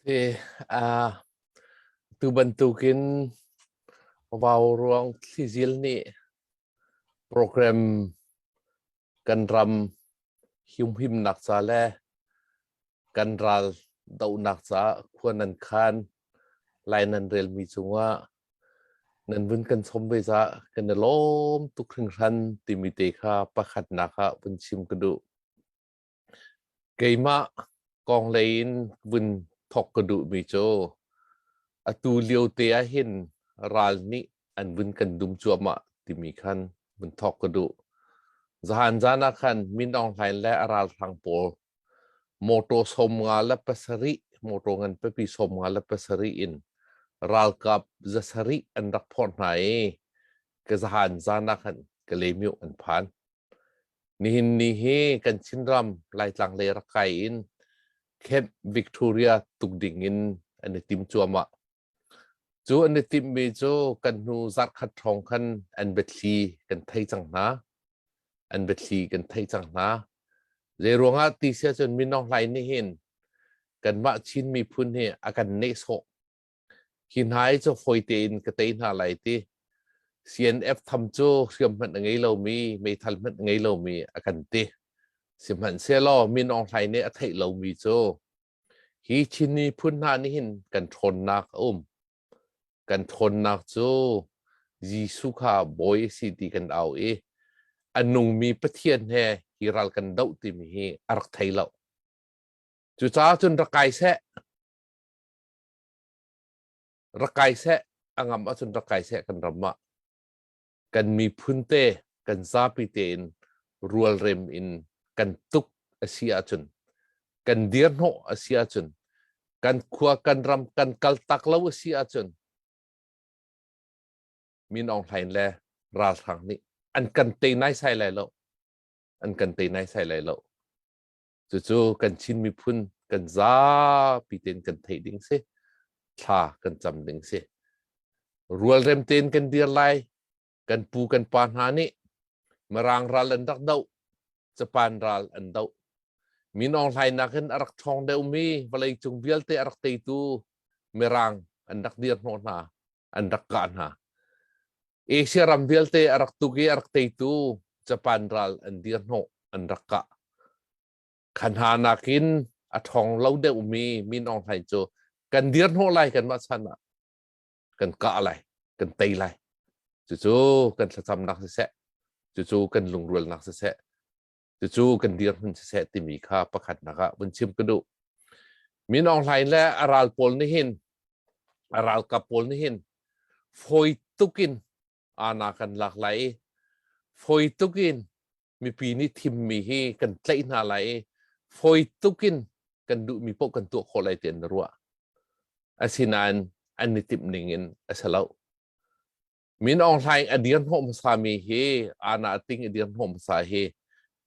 Si, tu bantukin vauruang thlizil nih program kan ram humhimnak ca le kan ral dohnak caah khua nan khan lai nan relmi cungah nan vun kan chom ve caah kan i lawm tuk hringhran timi te kha pakhatnak ah vun chim ka duh. Keimah kong lei in vun thawk ka duhmi cu atu lio te ahhin ral nih an vun kan dum cuahmah timi khan vun thawk ka duh. Zahan zan ah khan Min Aung Hlaing le a ralhrang pawl mawṭaw 57, mawṭaw ngan pipi 57 in ralkap 700 an rak phorh hna i ka zahan zan ah khan Kalaymyo an phan. Nihin ni hi kan Chinram Laitlang lei rak kai in Camp Victoria tuk ding in an i tim cuahmah. Cu an i timhmi cu kan hnu zarhkhat hrawng khan an biathli kan thei cang hna. An biathli kan thei cang hna. Zeiruang ah ti si ahcun Min Aung Hlaing nih hin kanmah Chin miphun hi a kan nehsawh. Hi hna hi cu fawi tein ka tei hna lai ti. CNF tham cu hriam hmanh a ngei lomi, meithal hmanh a ngei lomi a kan ti. Sihmanhsehlaw Min Aung Hlaing nih a theih lomi cu hi Chin miphun hna nih hin kan ṭhawnnak a um. Kan ṭhawnnak cu Jesuh kha Bawi a si ti kan au i a nungmi Pathian he hi ral kan doh timi hi a rak thei lo. Cucaah cun rak kai seh. Rak kai seh, a ngam ahcun rak kai seh kan ram ah. Kan miphun te, kan zapi tein rualrem in kan tuk a si ahcun, kan dirhnawh a si ahcun, kan khua kan ram kan kaltak lo a si ahcun, Min Aung Hlaing le ralhrang nih an kan tei naisai lai lo. An kan tei naisai lai lo. Cucu kan Chin miphun kan zapi tein kan theih ding si. Thla kan cam ding si. Rualrem tein kan dir lai. Kan pu kan pa hna nih Mirang ral an rak doh. Japan ral an doh. Min Aung Hlaing nakin a rak ṭhawng deuhmi vawleicung vialte a rak teitu Mirang an rak dir hnawh hna. An rak kah hna. Asia ram vialte a rak tuk i a rak teitu Japan ral an dir hnawh an rak kah. Kha hna nakin a ṭhawng lo deuhmi Min Aung Hlaing cu kan dir hnawh lai kanmah chan ah kan kah lai kan tei lai. Cucu kan thlacamnak siseh, cucu kan lungrualnak siseh, cucu kan dirhmun siseh timi kha pakhatnak ah vun chim ka duh. Min Aung Hlaing le a ral pawl nih hin a ralkap pawl nih hin fawi tukin ana kan lak lai i fawi tukin mipi nih thimmi hi kan tlaih hna lai i fawi tukin kan duhmi paoh kan tuah khawh lai ti an ruah. Asinain an i timh ning in a si lo. Min Aung Hlaing a dir hnawh hmasami hi ana ting a dir hnawh hmasa hi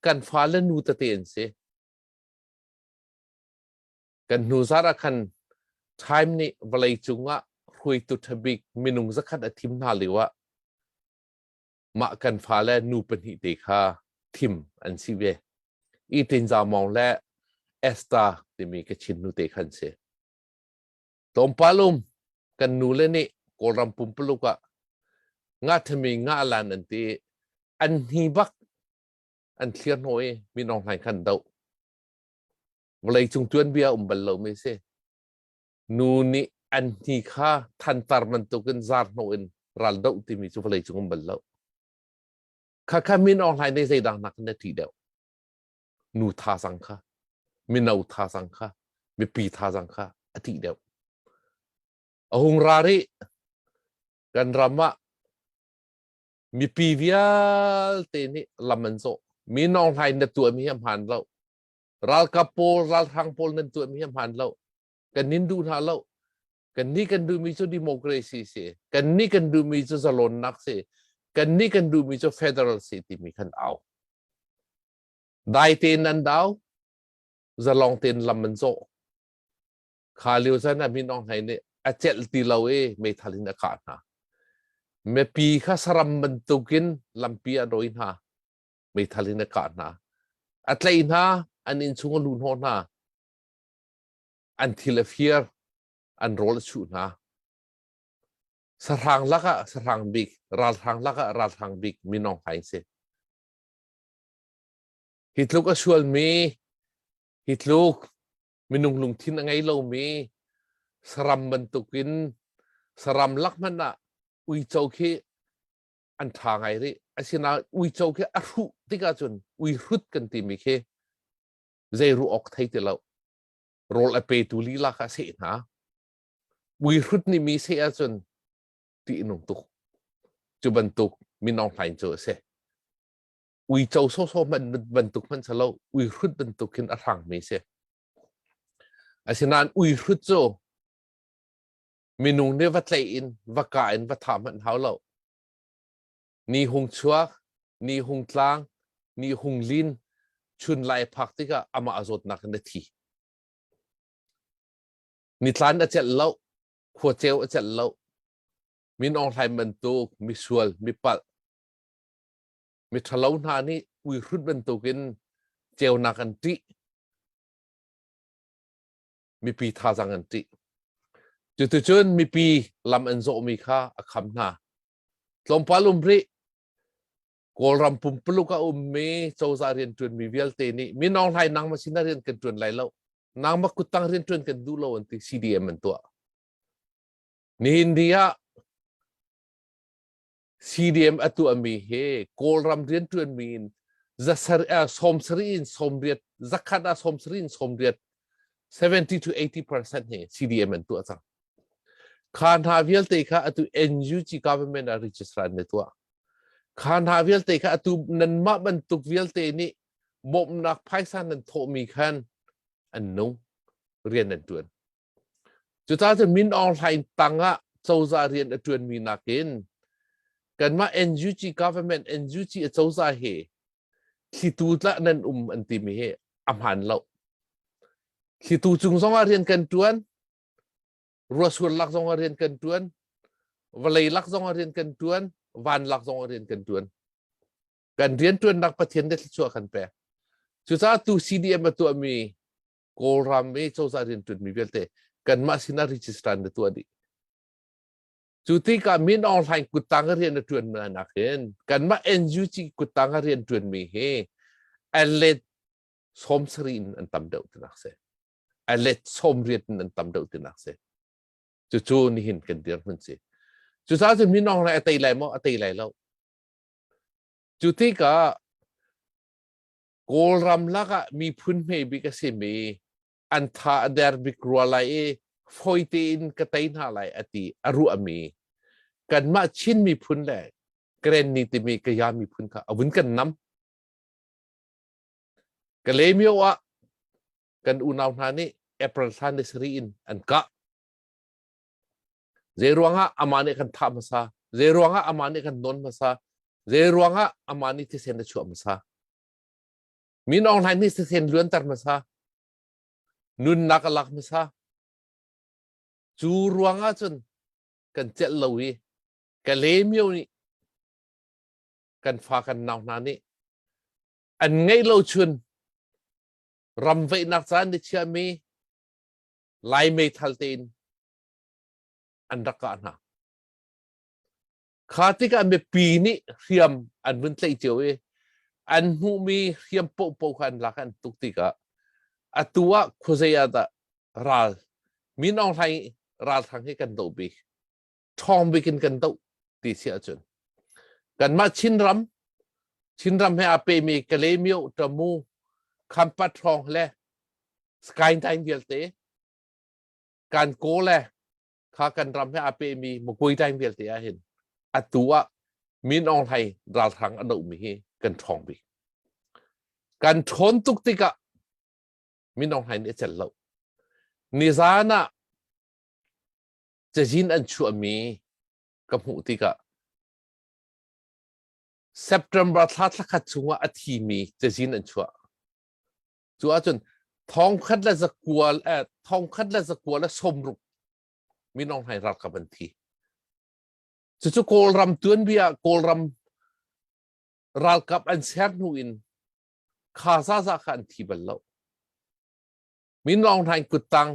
kan fale nu tete an si. Kan hnu zar ah khan Time nih vawlei cungah hruaitu ṭhabik minung zakhat a thim hna lio ah mah kan fale nu pahnih te kha thim an si ve. I Tinza Maung le Esther timi Kachin nu te khan si. Tlawmpal um kan nu le nih Kawlram pumpuluk ah nga thami nga lan an ti an hni bak an thlir hnaw i Min Aung Hlaing khan doh. Vawleicung tuanbia um bal lomi si. Nu nih an hni kha thantar bantukin zar hnawh in ral doh timi cu vawleicung um bal lo. Khakha Min Aung Hlaing nih zeidang nakin a ṭih deuh. Nu thazang kha, mino thazang kha, mipi thazang kha a ṭih deuh. A hung ra rih kan ram ah mipi vialte nih lam an zawh. Min Aung Hlaing na tuahmi hi a hmaan lo. Ralkap pawl, ralhrang pawl nan tuahmi hi a hmaan lo. Kan nin duh hna lo. Kan nih kan duhmi cu democracy si. Kan nih kan duhmi cu zalonnak si. Kan nih kan duhmi cu federal si timi khan au. Dai tein an dau, zalong tein lam an zawh. Kha lio caan ah Min Aung Hlaing nih a celh ti lo i meithal in a kah hna. Mipi kha saram bantukin lampi a dawi hna. Meithal in a kah hna. A tlaih hna, an innchung a luh hnawh hna. An thil a fir. An rawl a chuh hna. Sahrang lakah sahrang bik, ralhrang lakah ralhrang bik Min Aung Hlaing si. Hi tluk a sualmi, hi tluk minung lungthin a ngei lomi saram bantukin saram lak hmanh ah uico khi an ṭha ngai rih. Asinain uico khi a hruh tikah cun ui hrut kan timi khi zei ruah awk thei ti lo. Rawl a petu lila kha a seh hna. Ui hrut nih mi seh ahcun ṭih a nung tuk. Cu bantuk Min Aung Hlaing cu a si. Uico sawsawh hmanh bantuk hmanh si lo, ui hrut bantuk khin a hrangmi si. Asinain ui hrut cu minung nih va tlaih in va kah in va thah hmanh hau lo. Ni hung chuak, ni hung tlang, ni hung lin, chun lai phak tikah amah a zawtnak in a thi. Nitlan a celh lo, khua ceu a celh lo. Min Aung Hlaing bantuk misual, mipalh, miṭhalo hna nih uihrut bantukin ceunak an ṭih. Mipi thazaang an ṭih. Cuticun mipi lam an zawhmi kha a kham hna. Tlawmpal um rih. Kawlram pumpuluk a ummi cozah rianṭuanmi vialte nih Min Aung Hlaing nangmah sinah rian kan ṭuan lai lo. Nangmah kuttang rianṭuan kan duh lo an ti CDM an tuah. Nihin ni ah CDM a tuahmi hi Kawlram rianṭuanmi in 70 in 80 zakhat ah 70 in 80 70 to 80% hi CDM an tuah cang. Kha hna vialte kha atu NUG government ah register an tuah. Kha hna vialte kha atu nanmah bantuk vialte nih bawmhnak phaisa nan thawhmi khan an nung rian an ṭuan. Cucaah cun Min Aung Hlaing tangah cozah rian a ṭuanmi nakin kanmah NUG government NUG a cozah hi thlitu tlah nan um an timi hi a hmaan lo. Thlitu cung zongah rian kan ṭuan, ruasur lak zongah rian kan ṭuan, vawlei lak zongah rian kan ṭuan, van lak zongah rian kan ṭuan. Kan rianṭuannak Pathian nih thluachuah kan pek. Cucaah tu CDM a tuahmi Kawlram i cozah rianṭuanmi vialte kanmah sinah register na tuah dih. Cu tikah Min Aung Hlaing kuttang a rian a ṭuan nak hin kanmah NUG kuttang a rian ṭuanmi hi a let 70 in an tam deuh tinak si. A let 80 in an tam deuh tinak si. Cucu nihin kan dirhmun si. Cucaah cun Min Aung Hlaing a tei lai maw? A tei lai lo. Cu tikah Kawlram lakah miphun hme bik a simi an tha a der bik rua lai i fawi tein ka tei hna lai a ti a ruahmi kanmah Chin miphun le Karenni timi Kaya miphun kha a vun kan nam. Kalaymyo ah kan unau hna nih April thla ni sarih in an kah. Zei ruangah amah nih kan thah hmasa? Zei ruangah amah nih kan nawn hmasa? Zei ruangah amah nih thisen a chuah hmasa? Min Aung Hlaing nih thisen luanter hmasa. Nunnak a lak hmasa. Cu ruangah cun kan celh lo i Kalaymyo nih kan fa kan nau hna nih an ngeih lo chun ram veihnak caan ni chiami Lai meithal tein an rak kah hna. Kha tikah mipi nih hriam an vun tlaih cio i an hmuhmi hriam pohpoh kha an lak an tuk tikah atu ah khuazei ah dah ral Min Aung Hlaing ralhrang hi kan doh bik ṭhawng bik in kan doh ti si ahcun kanmah Chinram Chinram he aa pemi Kalaymyo Tamu Khampat hrawng le Skyline vialte kan kaw le kha kan ram he aa pehmi Magway time vialte ah hin atu ah Min Aung Hlaing ralhrang a dohmi hi kan ṭhawng bik. Kan ṭhawn tuk tikah Min Aung Hlaing nih a celh lo. Nizan ah cazin an chuahmi ka hmuh tikah September thla thlakhat chungah a thimi cazin an chuah. Cu ahcun 1,160 Min Aung Hlaing ralkap an thi. Cucu Kawlram tuanbia Kawlram ralkap an ser hnu in kha zaza kha an thi bal lo. Min Aung Hlaing kuttang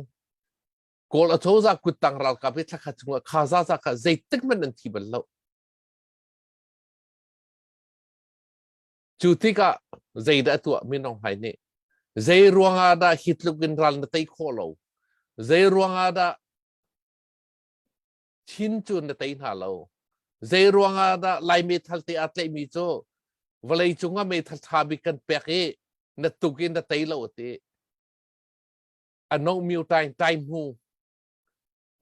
Kawl acozah kuttang ralkap hi thlakhat chungah kha zaza kha zeitik hmanh an thi bal lo. Cu tikah zeidah a tuah Min Aung Hlaing nih? Zei ruangah dah hi tluk in ral na tei khawh lo? Zei ruangah dah Chin cu na tei hna lo? Zei ruangah dah Lai meithal te aa tlaihmi cu vawlei cungah meithal ṭha bik kan pek i na tuk in na tei lo a ti. A no myo tai tai hmu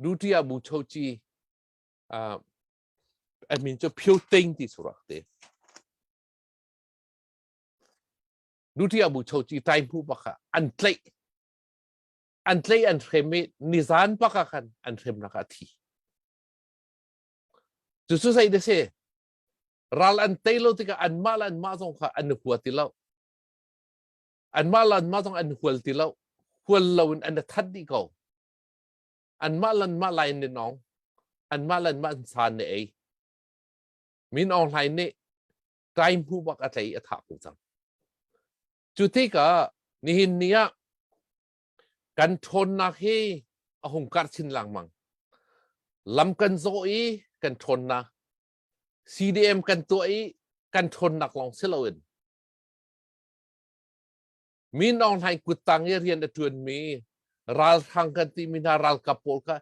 duty ah bu cho chi a min cu Phyo Ting ti surak te. Duty ah bu cho chi tai hmu bak an tlaih. An tlaih an hrem i nizan bak ah khan an hremnak ah thi. Cu cu zei da si? Ral an tei lo tikah anmah le anmah zong kha an hua ti lo. Anmah le anmah zong an hual ti lo. Hual lo in an that dih ko. Anmah le anmah lai an i nawng. Anmah le anmah an sa an i ei. Min Aung Hlaing nih time hmu bak a tlei a thah ko cang. Cu tikah nihin ni ah kan ṭhawnnak hi a hung karh chin lengmang. Lam kan zawh i kan ṭhawnnak, CDM kan tuah i kan ṭhawnnak lawng si loin Min Aung Hlaing kuttang i rian a ṭuanmi ralhrang kan timi hna ralkap pawl kha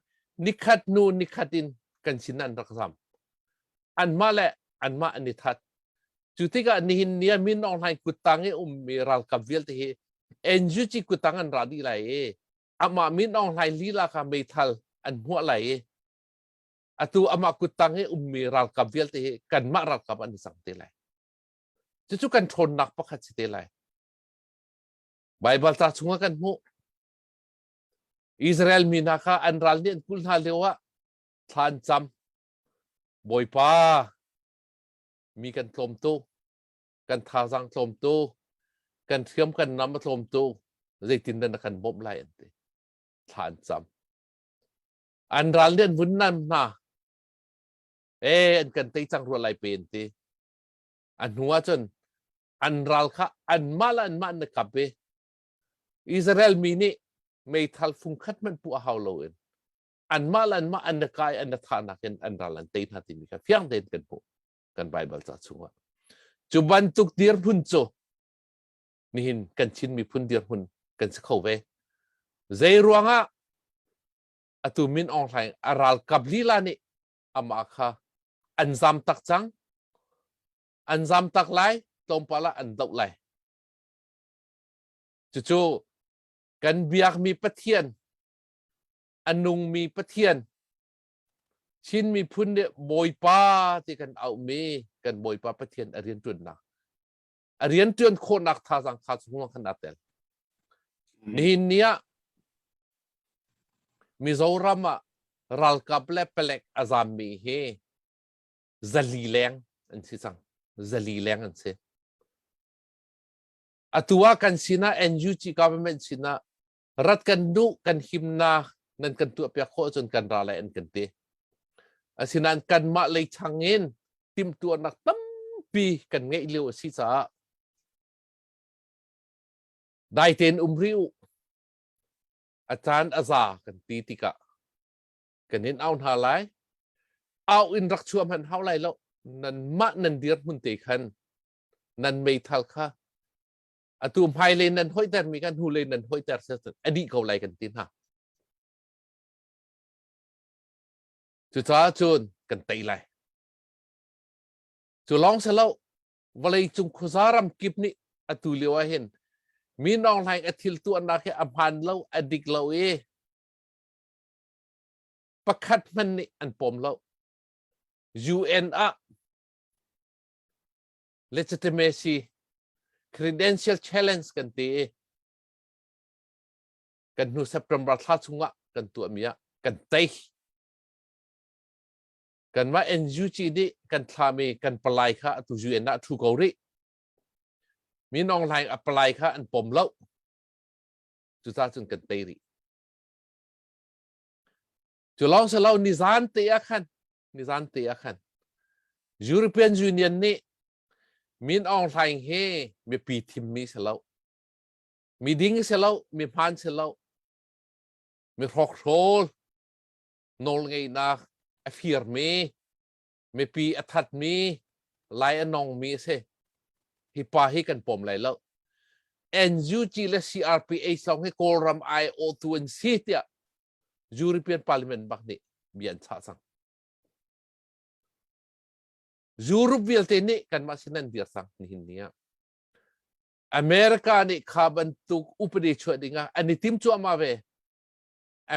nikhat hnu nikhat in kan sin an rak zam. Anmah le anmah an i that. Cu tikah nihin ni ah Min Aung Hlaing kuttang i ummi ralkap vialte hi NUG kuttang an ra dih lai i amah Min Aung Hlaing lila kha meithal an hmuah lai i atu amah kuttang i ummi ralkap vialte hi kanmah ralkap an i cang te lai. Cucu kan ṭhawnnak pakhat si te lai. Baibal ca chungah kan hmuh. Israel mi hna kha an ral nih an kulh hna lio ah thla an cam. Bawipa, mi kan tlawm tu, kan thazaang tlawm tu, kan hriam kan nam a tlawm tu, zeitin dah na kan bawmh lai an ti. Thla an cam. An ral nih an vun nam hna. E, an kan tei cang rua lai pe an ti. A hnu ahcun an ral kha anmah le anmah an i kap i Israel mi nih meithal fungkhat hmanh puh a hau loin anmah le anmah an i kai an i thahnak in an ral an tei hna timi kha fiang tein kan hmuh kan Baibal ca chungah. Cu bantuk dirhmun cu nihin kan Chin miphun dirhmun kan si kho ve. Zei ruangah atu Min Aung Hlaing a ralkap lila nih amah kha an zam tak cang an zam tak lai tlawmpal ah an doh lai cucu kan biakmi Pathian a nungmi Pathian Chin miphun nih Bawipa ti kan auhmi kan Bawipa Pathian a rianṭuannak a rianṭuan khawhnak thazaang kha chung khan aa tel nihin ni ah Mizoram ah ralkap le palek a zammi hi 400 leng an si cang. 400 leng an si. Atu ah kan sinah NUG government sinah rat kan duh kan himnak nan kan tuahpiak khawh cun kan ra lai an kan ti. Asinain kanmah lei chang in timhtuahnak tampi kan ngeih lio a si caah dai tein um rih u. A caan a za kan ti tikah kan in au hna lai. Au in rak chuah hmanh hau lai lo. Nanmah nan dirhmun te khan nan meithal kha atu hmailei nan hoihter mi kha hnulei nan hoihter a dih ko lai kan ti hna. Cucaah cun kan tei lai. Cu lawng si lo, vawlei cung khuaza ram kip nih atu lio ah hin Min Aung Hlaing a thil tuahnak hi a hmaan lo, a dik lo i pakhat hmanh nih an pawm lo. UN ah legitimacy credential challenge kan ti i kan hnu September thla chungah kan tuahmi ah kan tei. Kanmah NUG nih kan thlami kan palai kha atu UN ah thu ko rih. Min Aung Hlaing a palai kha an pom lo. Cucaah cun kan tei rih. Cu lawng si lo nizan te ah khan nizan te ah khan European Union nih Min Aung Hlaing hi mipi thimmi si lo. Mi ding si lo, mi hmaan si lo, mi hrokhrawl. Nawlngeihnak a firmi, mipi a thatmi, lai a nongmi a si. Hi pa hi kan pom lai lo. NUG le CRPH lawng hi Kawlram aiawhtu an si tiah European Parliament bak nih bia an chah cang. Europe vialte nih kanmah sin an dir cang nihin ni ah. America nih kha bantuk upadi chuah dingah an i tim cuahmah ve.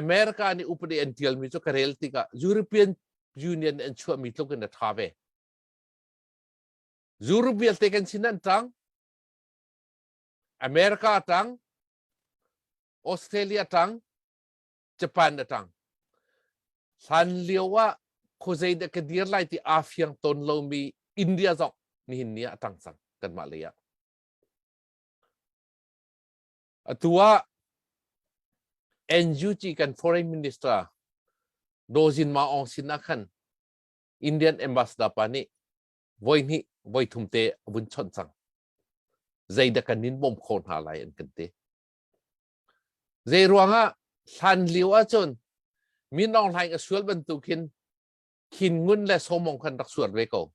America nih upadi an tialmi cu ka rel tikah European Union an chuahmi tluk in a tha ve. Europe vialte kan sin an tang. America tang, Australia tang, Japan a tang. Hlan lio ah khuazei dah ka dir lai ti aa fiang tawn lomi India zong nihin ni ah a tang cang kanmah lei ah. Atu ah NUG kan foreign minister Daw Zin Ma Aung sin ah khan Indian ambassador pa nih voi hnih voi thum te a vun chawnh cang. Zeidah kan in bawm kho hna lai an kan ti. Zei ruangah hlan lio ahcun Min Aung Hlaing a sual bantuk hin Khin Ngun le Somong khan rak sual ve ko.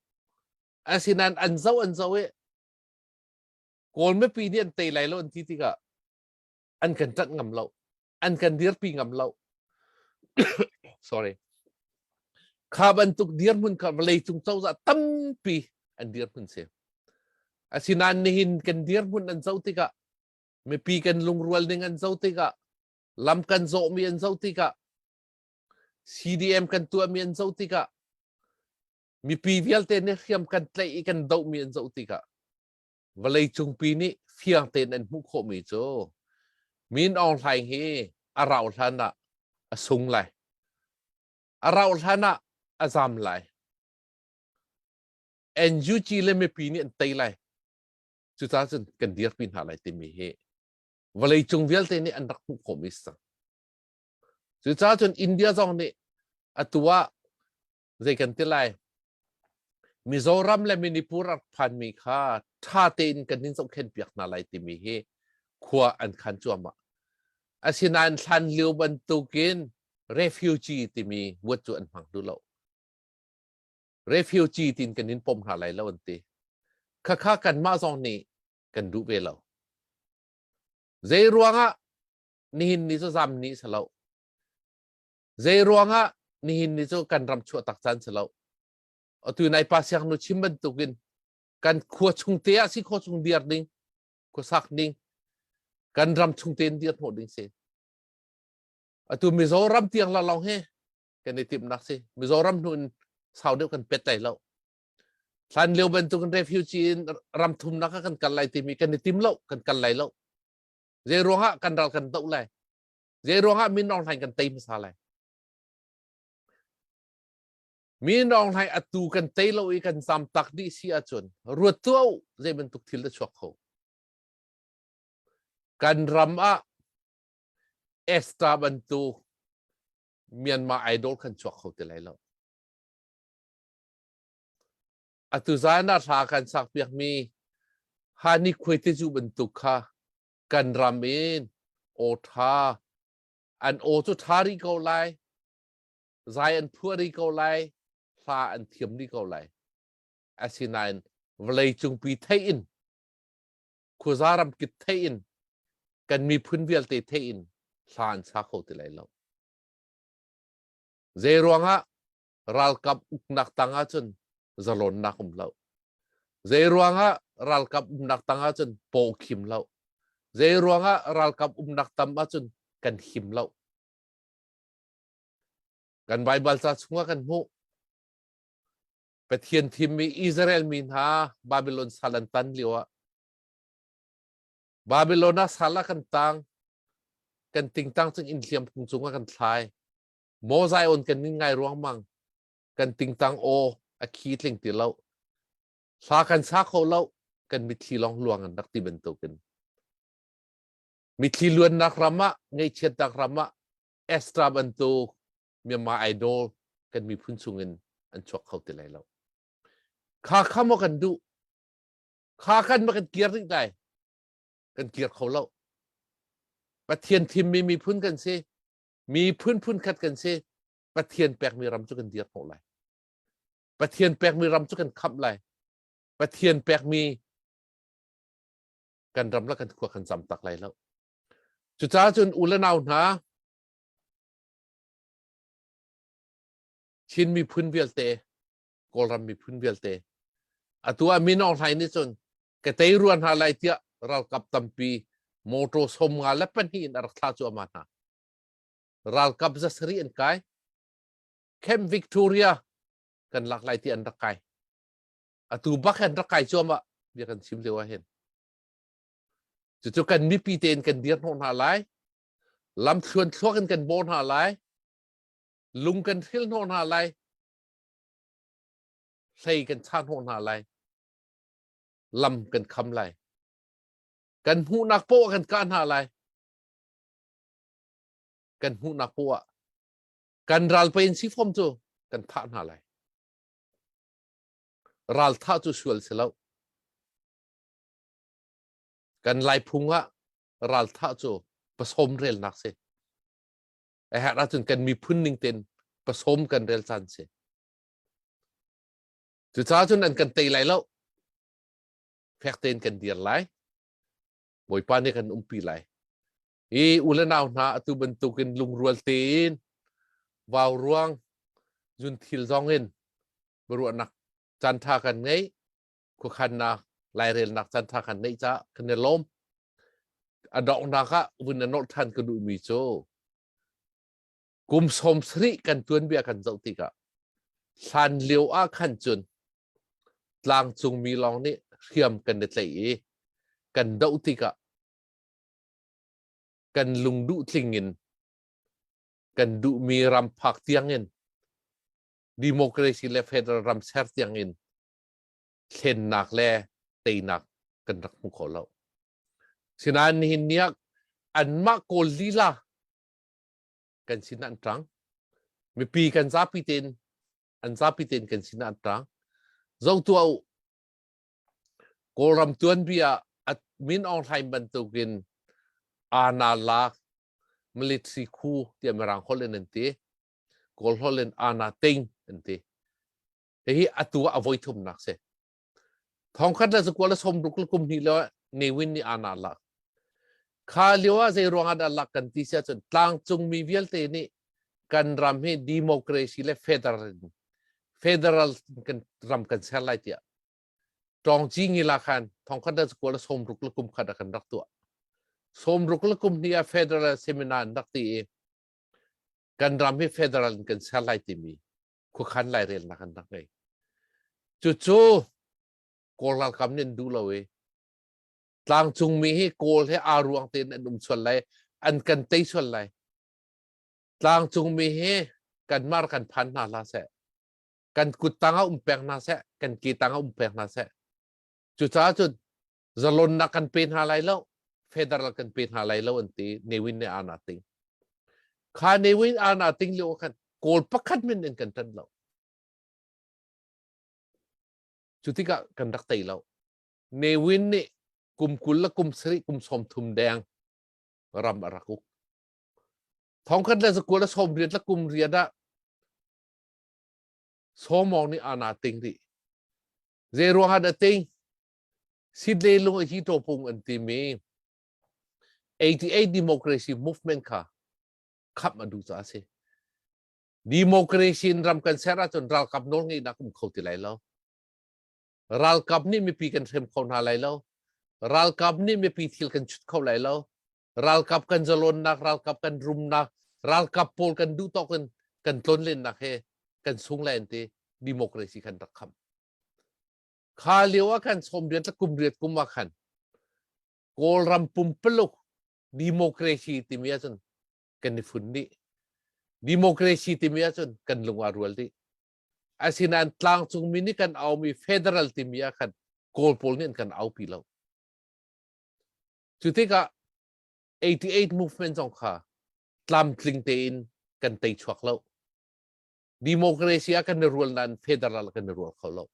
Asinain an zo an zo i Kawl mipi nih an tei lai lo an ti tikah an kan ṭanh ngam lo. An kan dirpi ngam lo. Sorry. Kha bantuk dirhmun kha vawleicung cozah tampi an dirhmun si. Asinain nihin kan dirhmun an zoh tikah mipi kan lungrual ning an zoh tikah lam kan zawhmi an zoh tikah CDM kan tuahmi an zoh tikah mipi vialte nih hriam kan tlaih i kan dohmi an zoh tikah vawleicung pi nih fiang tein an hmuh khawhmi cu Min Aung Hlaing hi a rauh hlan ah a sung lai. A rauh hlan ah a zam lai. NUG le mipi nih an tei lai. Cucaah cun kan dirpi hna lai timi hi vawleicung vialte nih an rak hmuh khawhmi si cang. Cucaah cun India zong nih atu ah zei kan ti lai Mizoram le Manipur rak phanmi kha ṭha tein kan in zohkhenh piak hna lai timi hi khua an khan cuahmah. Asinain hlan lio bantukin refugee timi word cu an hmang duh lo. Refugee tiin kan in pom hna lai lo an ti. Khakha kanmah zong nih kan duh ve lo. Zei ruangah nihin ni cu zam ni si lo. Zei ruangah nihin ni cu kan ram chuah tak caan si lo. Atu nai pa siangnu chim bantukin kan khua chung te ah si khua chung dir ding, khua sak ding, kan ram chung tein dir hnawh ding si. Atu Mizoram tiang la long he kan i timhnak si. Mizoram hnu in sau deuh kan pet lai lo. Hlan lio bantukin refugee in ram thumnak ah kan kal lai timi kan i tim lo, kan kal lai lo. Zei ruangah kan ral kan doh lai. Zei ruangah Min Aung Hlaing kan tei hmasa lai. Min Aung Hlaing atu kan tei lo i kan zam tak dih si ahcun ruat tuah u zei bantuk thil dah chuak kho. Kan ram ah Esther bantuk Myanmar idol kan chuak kho ti lai lo. Atu zan ah hla kan sak piakmi Hani Khuai te zu bantuk kha kan ram in aw ṭha an aw cu ṭha rih ko lai zai an phuah rih ko lai hla an thiam rih ko lai asinain vawlei cungpi theih in khuaza ramkip theih in kan miphun vialte theih in hla an sa kho ti lai lo zei ruangah ralkap uknak tang ahcun zalonnak um lo. Zei ruangah ralkap umnak tang ahcun paw khim lo. Zei ruangah ralkap umnak tam ahcun kan him lo. Kan Baibal ca chungah kan hmuh. Pathian thimmi Israel mi hna Babylon sal an tan lio ah Babylon ah sal ah kan tang kan tingtang cung inn hliam kung cungah kan thlai Maw Zion kan nin ngai ruangmang kan tingtang aw a khi tling ti lo hla kan sa kho lo kan mitthli lawng luang an rak ti bantukin mitthli luannak ram ah ngaihchiatnak ram ah Estra bantuk Myanmar Idol kan miphun chungin an chuak kho ti lai lo kha kha maw kan duh kha kan ma kan kir rih lai kan kir kho lo Pathian thimmi miphun kan si miphun phun khat kan si. Pathian pekmi ram cu kan dir hnawh lai. Pathian pekmi ram cu kan khamh lai. Pathian pekmi kan ram le kan khua kan zam tak lai lo. Cucaah cun u le nau hna, Chin miphun vialte, Kawlram miphun vialte, atu ah Min Aung Hlaing nih cun ka tei rua hna lai tiah ralkap tampi motor 52 in a rak thlah cuahmah hna. Ralkap 700 an kai. Camp Victoria kan lak lai ti an rak kai. Atu bak an rak kai cuahmah bia kan chim lio ah hin. Cucu kan mipi tein kan dir hnawh hna lai. Lam thluan thluak in kan bawh hna lai. Lung kan hril hnawh hna lai. Hlei kan chah hnawh hna lai. Lam kan kham lai. Kan hmuhnak poah kan kah hna lai. Kan hmuhnak poah kan ral pein si fom cu kan thah hna lai. Ral thah cu sual si lo. Kan lai phung ah ral thah cu pasawm relnak si. A herh ahcun kan miphun ning tein pasawm kan rel caan si. Cucaah cun an kan tei lai lo. Fek tein kan dir lai. Bawipa nih kan umpi lai. I u le nau hna atu bantukin lungrual tein vau ruang zun thil zong in biaruahnak caan ṭha kan ngei khuakhannak lairelnak caan ṭha kan neih caah kan i lawm. A donghnak ah vun a nolh ṭhan ka duhmi cu kum 70 kan tuanbia kan zoh tikah hlan lio ah khan cun tlangcungmi lawng nih hriam kan i tlaih i kan doh tikah kan lungduh tling in kan duhmi ram phak tiang in democracy le federal ram ser tiang in thlennak le teinak kan rak hmu kho lo. Sinain nihin ni ah anmah Kawl lila kan sin an ṭang. Mipi kan zapi tein an zapi tein kan sin an ṭang. Zo tuah u. Kawlram tuanbia ah Min Aung Hlaing bantukin ana lak military khu tiah Mirang holh in an ti. Kawl holh in ana ting an ti. Hihi atu ah a voi thumnak si. Thongkhat le zakua le sawmruk le kum hnih le Ne Win nih ana lak. Kha lio ah zei ruang ah dah lak kan ti si ahcun tlangcungmi vialte nih kan ram hi democracy le federal federal kan ram kan ser lai tiah Tawngci ngila khan thongkhat le zakua le sawmruk le kum khat ah kan rak tuah. Sawmruk le kum hnih ah federal seminar an rak ti i kan ram hi federal in kan ser lai timi khuakhan lairelnak an rak ngei. Cucu Kawl ralkap nih an duh lo i tlangcungmi hi Kawl he aa ruang tein an um sual lai, an kan tei sual lai. Tlangcungmi hi kanmah kan phan hna hlah seh. Kan kut tang ah um peng hna seh, kan ke tang ah um peng hna seh. Cucaah cun zalonnak kan pe hna lai lo, federal kan pe hna lai lo an ti Ne Win nih aa ting. Kha Ne Win aa ting lio khan Kawl pakhat min in kan ṭan lo. Cu tikah kan rak tei lo. Ne Win nih kum 20 le kum 7 kum 30 deng ram a rak uk. Thongkhat le zakua le 80 le kum riat ah Sawmawng nih ana ting rih. Zei ruang ah dah ting? Sidle lung a hi topung an timi 88 democracy movement kha khap a duh caah a si. Democracy in ram kan ser ahcun ralkap nawl ngeihnak um kho ti lai lo. Ralkap nih mipi kan hrem kho hna lai lo. Ralkap nih mipi thil kan chut kho lai lo. Ralkap kan zalonnak, ralkap kan rumnak, ralkap pawl kan duh tawk in kan tlonlennak he kan sung lai an ti. Democracy kan rak kham. Kha lio ah khan sawmriat le kum riat kum ah khan Kawlram pumpaluk democracy timi ahcun kan i fun dih. Democracy timi ahcun kan lung aa rual dih. Asinain tlangcungmi nih kan aumi federal timi ah khan Kawl pawl nih an kan aupi lo. Cu tikah 88 movement zong kha tlamtling tein kan tei chuak lo. Democracy ah kan i rual nain federal kan i rual kho lo.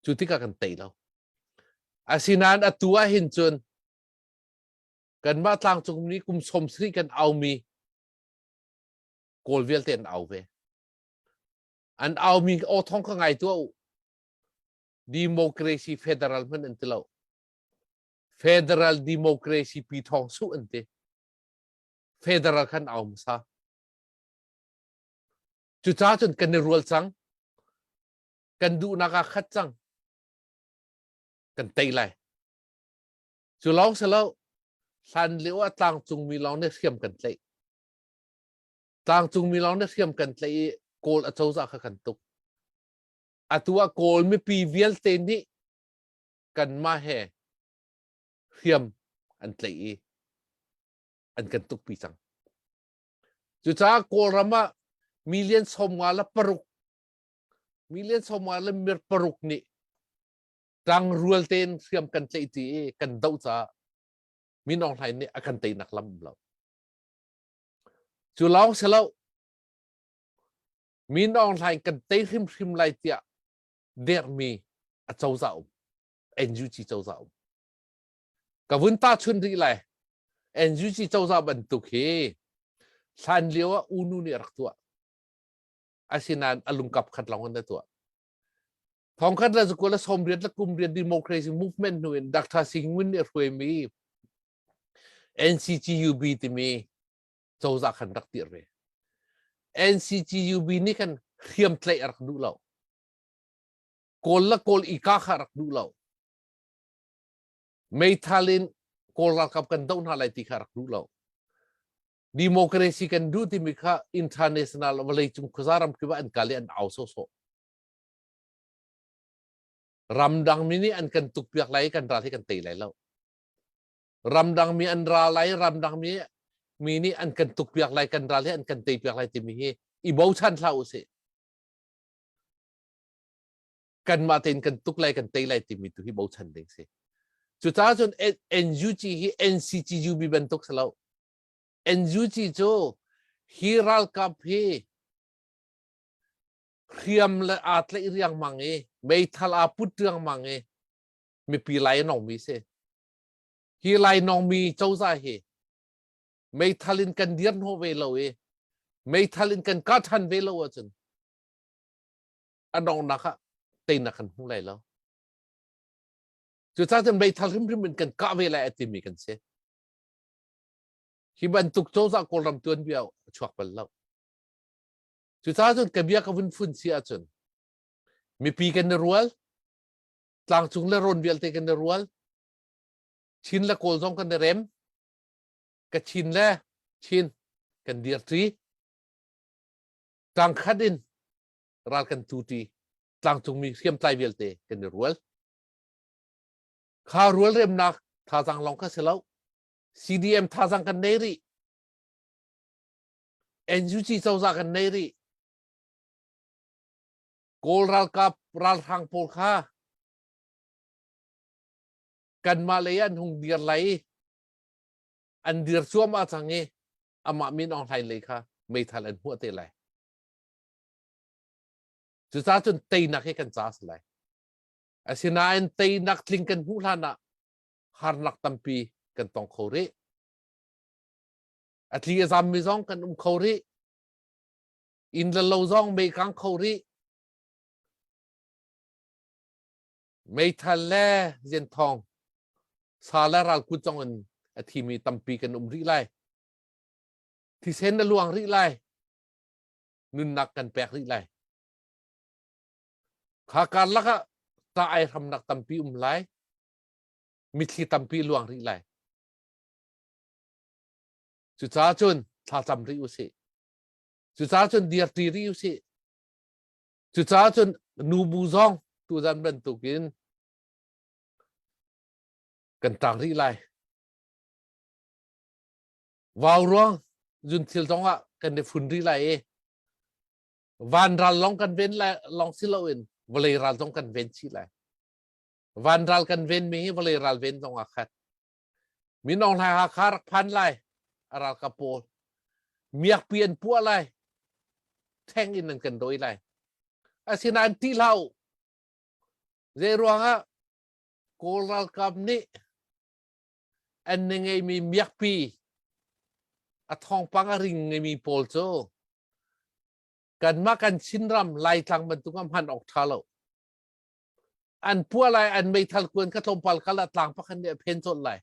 Cu tikah kan tei lo. Asinain atu ah hin cun kanmah tlangcung mi kum 70 kan aumi Kawl vialte an au ve. An aumi aw thong kha ngai tuah u. Democracy federal hmanh an ti lo. Federal democracy pi thong su an ti. Federal khan au hmasa. Cucaah cun kan i rual cang. Kan duhnak ah khat cang. Kan tei lai. Cu lawng si lo, hlan lio ah tlangcungmi lawng nih hriam kan tlaih. Tlangcungmi lawng nih hriam kan tlaih i Kawl acozah kha kan tuk. Atu ah Kawl mipi vialte nih kanmah he hriam an tlaih i an kan tukpi cang. Cucaah Kawlram ah million 56 million 56 nih ṭangrual tein hriam kan tlaih ti i kan doh caah Min Aung Hlaing nih a kan teinak lam um lo. Cu lawng si lo, Min Aung Hlaing kan tei hrimhrim lai tiah dermi a cozah um, NUG cozah um. Ka vun tahchun rih lai. NUG cozah bantuk hi hlan lio ah U Nu nih a rak tuah. Asinain a lungkap khat lawng in a tuah. Thongkhat le zakua le sawmriat le kumriat democracy movement hnu in Dr. Sing Win nih a hruaimi NCGUB timi cozah khan rak tir ve. NCGUB nih khan hriamtlaih a rak duh lo. Kawl le Kawl i ka kha rak duh lo. Meithal in Kawl ralkap kan doh hna lai ti kha rak duh lo. Democracy kan duh timi kha international vawleicung khuaza ram kip ah an kal i an au sawsawh. Ramdang mi nih an kan tukpiak lai i kan ral hi kan tei lai lo. Ramdang mi an ra lai, ramdang mi mi nih an kan tukpiak lai, kan ral hi an kan teipiak lai timi hi i bochan hlah usih. Kanmah tein kan tuk lai, kan tei lai timi tu hi bochan ding si. Cucaah cun NUG hi NCGUB bantuk si lo. NUG cu hi ralkap hi hriam le aa tlaih riangmang i meithal aa put riangmang i mipi lai a nongmi si. Hi lai nongmi cozah hi meithal in kan dir hnawh ve lo i meithal in kan kah ṭhan ve lo ahcun a donghnak ah teinak kan hmu lai lo. Cucaah cun meithal hrimhrim in kan kah ve lai a timi kan si. Hi bantuk cozah Kawlram tuanbia a chuak bal lo. Cucaah cun ka bia ka vun fun si ahcun mipi kan i rual, tlangcung le rawn vialte kan i rual, Chin le Kawl zong kan i rem, Kachin le Chin kan dirṭi, tlangkhat in ral kan tuṭi, tlangcungmi hriamtlai vialte kan i rual. Kha rualremnak thazaang lawng kha si lo, CDM thazaang kan nei rih. NUG cozah kan nei rih. Kawl ralkap ralhrang pawl kha kanmah lei an hung dir lai i an dir cuahmah cang i amah Min Aung Hlaing lei kha meithal an hmuah te lai. Cucaah cun teinak hi kan ca a si lai. Asinain teinak tling kan hmuh hlan ah harnak tampi kan tong kho rih. A tli a zammi zong kan um kho rih. Inn le lo zong mei kang kho rih. Meithal le zianthawng sa le ral kut zong in a thimi tampi kan um rih lai. Thisen a luang rih lai. Nunnak kan pek rih lai. Kha karlak ah ta ai hramnak tampi um lai. Mitthli tampi luang rih lai. Cucaah cun thlacam rih usih. Cucaah cun dirṭi rih usih. Cucaah cun nubu zong tuzan bantukin kan ṭang rih lai. Vau ruang zun thil zong ah kan i fun rih lai i van ral lawng kan ven lai lawng si loin vawlei ral zong kan ven chih lai. Van ral kan ven mi hi vawlei ral ven zong ah khat. Min Aung Hlaing Hakha rak phan lai a ralkap pawl miakpi an puah lai theng in an kan dawi lai asinain ti hlah u zei ruangah Kawl ralkap nih an na ngeimi miakpi a thawngpang a ring ngeimi pawl cu. Kanmah kan Chinram Laitlang bantuk ah hman awk ṭha lo. An puah lai, an meithal kuan kha tlawmpal kal ah tlang pakhat nih a phen colh lai.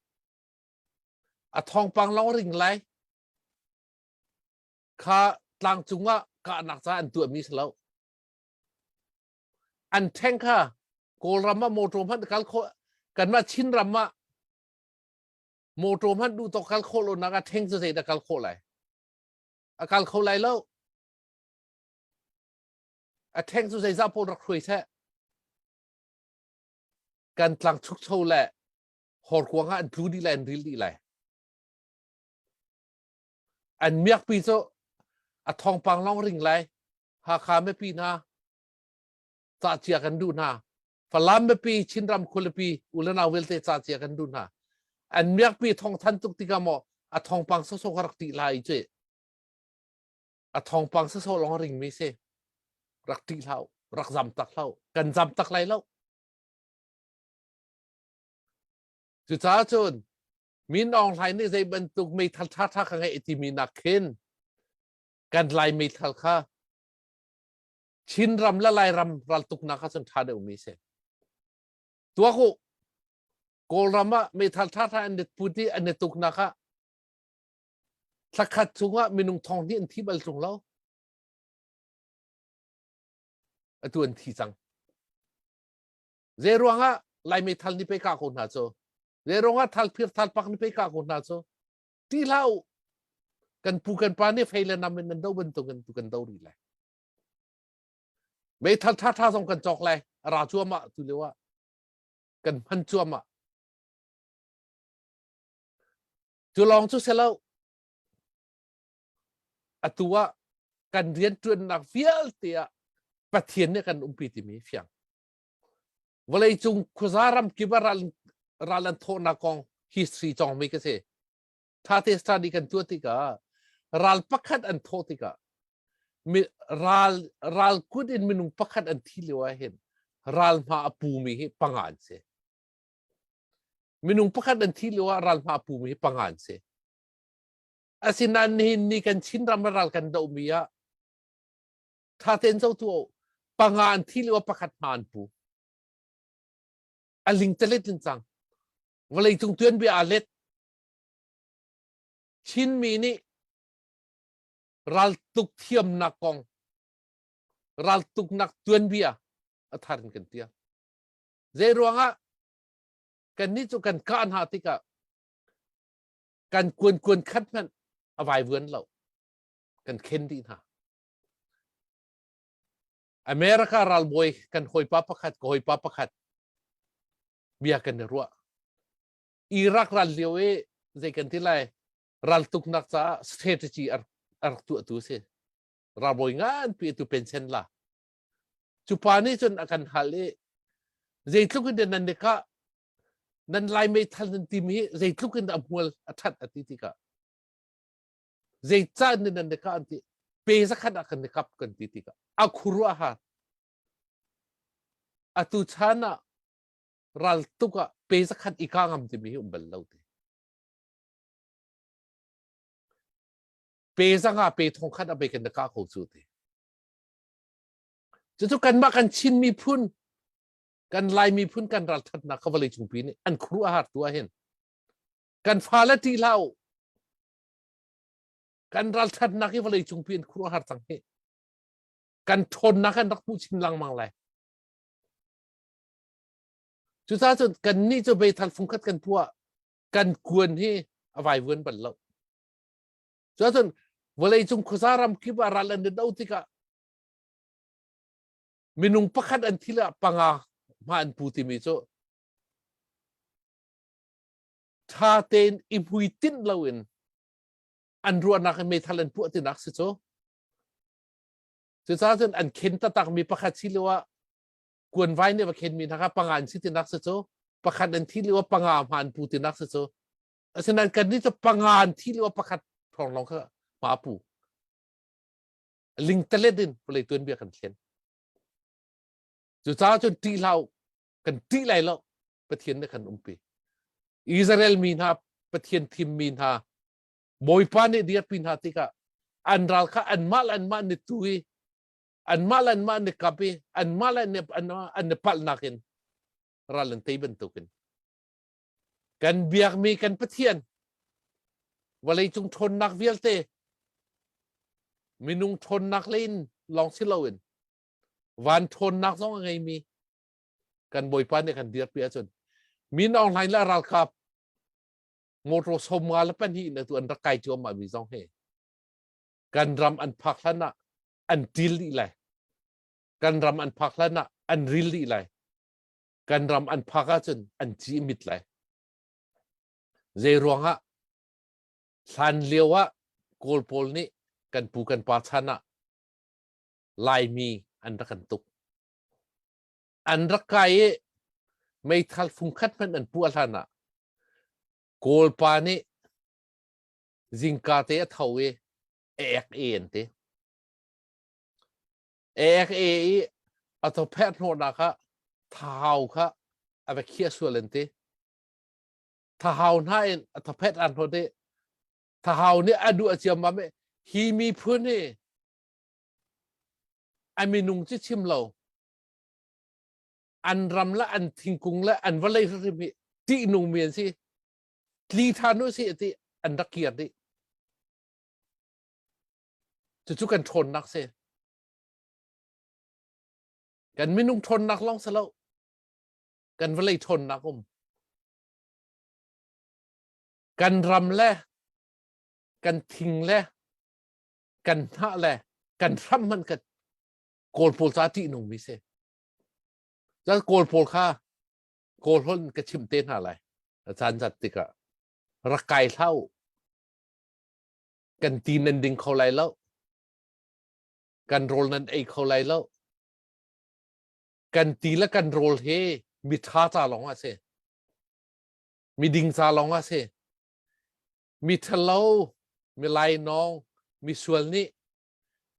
A thawngpang lawng ring lai. Kha tlang cungah kahnak caah an tuahmi si lo. An ṭheng kha Kawlram ah motor hmanh kal khawh kanmah Chinram ah motor hmanh duh tawk kal khawh lo nak ah ṭheng cu zeidah kal khawh lai? A kal kho lai lo. A ṭheng cu zeizah pawl rak hruai seh. Kan tlang chukcho le horkuang ah an tlu dih lai, an ril dih lai. An miakpi cu a thawngpang lawng ring lai. Hakha mipi hna ca cia kan duh hna. Falam mipi, Chinram khualipi, ulenau vialte ca cia kan duh hna. An miakpi thawng than tuk tikah maw a thawngpang sawsawh ka rak tih lai cu. A thawngpang sawsawh lawng ring mi si. Rak tih hlah, rak zam tak hlah. Kan zam tak lai lo. Cucaah cun Min Aung Hlaing nih zei bantuk meithal ṭhaṭha ka ngeih timi nak khin kan Lai meithal kha Chinram le Lairam raltuknak ah cun ṭha deuhmi si. Tuak u, Kawlram ah meithal ṭhaṭha an put i an i tuknak ah thlakhat chungah minung thong hnih an thi bal ṭung lo. Atu an thi cang. Zei ruangah Lai meithal ni pe ka ko hna cu? Zei ruangah thal phir thal pak ni pe ka ko hna cu? Ti hlah u. Kan pu kan pa nih fei le nam in nan do bantuk in tu kan do rih lai. Meithal ṭhaṭha zong kan cawk lai. A ra cuahmah tu lio ah. Kan hman cuahmah. Cu lawng cu si lo. Atu ah kan rianṭuannak vialte ah Pathian nih kan umpi timi fiang. Vawleicung khuaza ram kip ah ral, ral an thawhnak kong history cawngmi ka si. Ṭhate study kan tuah tikah ral pakhat an thawh tikah mi, ral ral kut in minung pakhat an thi lio ah hin ral hma a pumi hi panga an si. Minung pakhat an thi lio ah ral hma a pumi hi panga an si. Asinain nihin ni kan Chinram ral kan dohmi ah ṭha tein zoh tu panga an thi lio ah pakhat hma an pu. A ling talet in cang. Vawleicung tuanbia aa let. Chinmi nih raltuk thiamnak kong raltuknak tuanbia a thar in kan tial. Zei ruangah kannih cu kan kah hna tikah kan kuan kuan khat hmanh a vaivuan lo. Kan khen dih hna. America ralbawi kan hawipa pakhat ka hawipa pakhat bia kan i ruah. Iraq ral lio i zei kan ti lai raltuknak caah strategy a rak tuahtu a si. Ralbawi nganpi tu pension la. Cu pa nih cun a kan hal i zeitluk in nan i kah nan lai meithal nan timi hi zeitluk in a hmual a that a ti tikah zeicah in nan i kah an ti pe zakhat ah kan i kap kan ti tikah a khuaruah har atu chan ah ral tuk ah pe zakhat i ka ngam timi hi um bal lo ti pe zanga pe thong khat a pe kan ka ko cu ti cucu kanmah kan Chin miphun kan Lai miphun kan ralthatnak kha vawlei cungpi nih an khuaruah har tu ah hin kan fale ṭih hlah u kan ralthatnak hi vawlei cungpi an khuaruah har cang hi kan ṭhawnnak an rak hmuh chin lengmang lai Cucaah cun kannih cu meithal fungkhat kan puah kan kuan hi a vaivuan bal lo. Cuahcun vawleicung khuaza ram kip ah ral an i do tikah minung pakhat an thil ah panga hma an pu timi cu ṭha tein i hmuitinh loin an ruahnak in meithal an puah tinak si cu. Cucaah cun an khen taktakmi pakhat si lio ah kuanvai nih va khenmi hna kha panga an si tinak si cu pakhat an thi lio panga hma an pu tinak si cu asinain kannih cu panga an thi lio pakhat thawng lawng kha hma pu lingtalet in vawlei tuanbia kan thlen cucaah cun ṭih hlah kan ṭih lai lo Pathian nih kan umpi Israel mi hna Pathian thimmi hna Bawipa nih dirpi hna tikah an ral kha anmah le anmah ni tu i. Anmah le anmah an i kap i anmah le an i palhnak in ral an tei bantukin kan biakmi kan Pathian vawleicung ṭhawnnak vialte minung ṭhawnnak lei in lawng si loin van ṭhawnnak zong a ngeimi kan Bawipa nih kan dirpi ahcun Min Aung Hlaing le ralkap motor 52 in atu an rak kai cuahmah mi zong hi kan ram an phak hlan ah an til dih lai. Kan ram an phak hlan ah an ril dih lai. Kan ram an phak ahcun an ci mit lai. Zei ruangah hlan lio ah Kawl pawl nih kan pu kan pa chan ah Laimi an rak kan tuk. An rak kai i meithal fungkhat hmanh an puah hlan ah Kawl pa nih zingka te a tho i ek e an ti. Ek e i a thophet hnawhnak ah thahau kha a va khiah sual an ti. Thahau hna in a thophet an hnawt i thahau nih a duh a ciammam i hi miphun hi a minung cu chim lo an ram le an thingkung le an vawlei hrimhrim hi ṭihnungmi an si. Tli ṭhan u sih ti an rak kir dih. Cucu kan ṭhawnnak si. Kan minung ṭhawnnak lawng si lo. Kan vawlei ṭhawnnak um. Kan ram le kan thing le kan hnah le kan hram hmanh kan Kawl pawl ca ṭihnungmi si. Cun Kawl pawl kha Kawl holh ka chimh te hna lai. A caan zat tikah rak kai hlah u. Kan ti nan ding kho lai lo. Kan rawl nan ei kho lai lo. Kan ti le kan rawl hi miṭha ca lawng ah si. Miding ca lawng ah si. Mi ṭhalo, mi lainawng, mi sual nih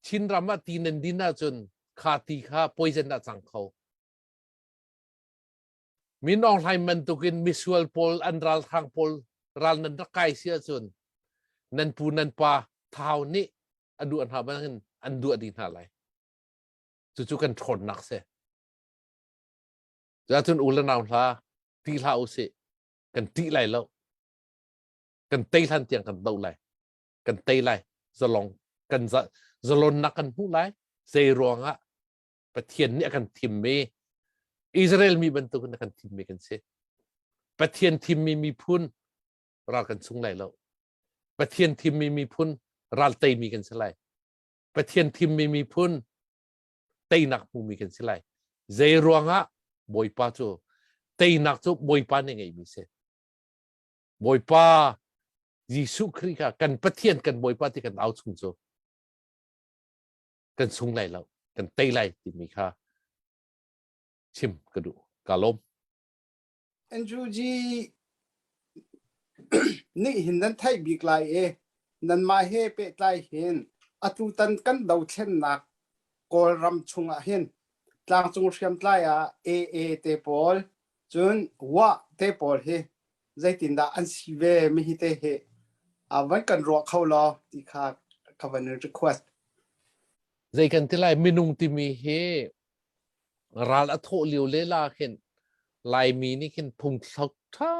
Chinram ah ti nan din ahcun kha ti kha poison ah cang kho. Min Aung Hlaing bantukin misual pawl an ralhrang pawl ral nan rak kai si ahcun nan pu nan pa thau nih a duah hna bangin an duah dih hna lai. Cucu kan ṭhawnnak si. Cuahcun u le nau hla ti hlah usih. Kan ṭih lai lo. Kan tei hlan tiang kan doh lai. Kan tei lai. Zalong kan zalonnak kan hmuh lai. Zei ruangah Pathian nih a kan thimmi Israel mi bantukin a kan thimmi kan si. Pathian thimmi miphun ral kan sung lai lo. Pathian thimmi miphun ral teimi kan si lai. Pathian thimmi miphun teinak hmumi kan si lai. Zei ruangah Bawipa cu teinak cu Bawipa nih ngeimi si. Bawipa Jesuh Khrih kha kan Pathian kan Bawipa ti kan au chung cu kan sung lai lo kan tei lai timi kha chim ka duh ka lawm. Andrew G nih hin nan theih bik lai i nanmah he pehtlai hin atutan kan dothlennak Kawlram chungah hin tlangcung hriamtlai ah AA te pawl cun Wah te pawl hi zeitindah an si ve mi hi te hi van kan ruah kho law ti kha ka van request. Zei kan ti lai minung timi hi ral a thawh lio le la khin Laimi nih khin phungthlok ṭha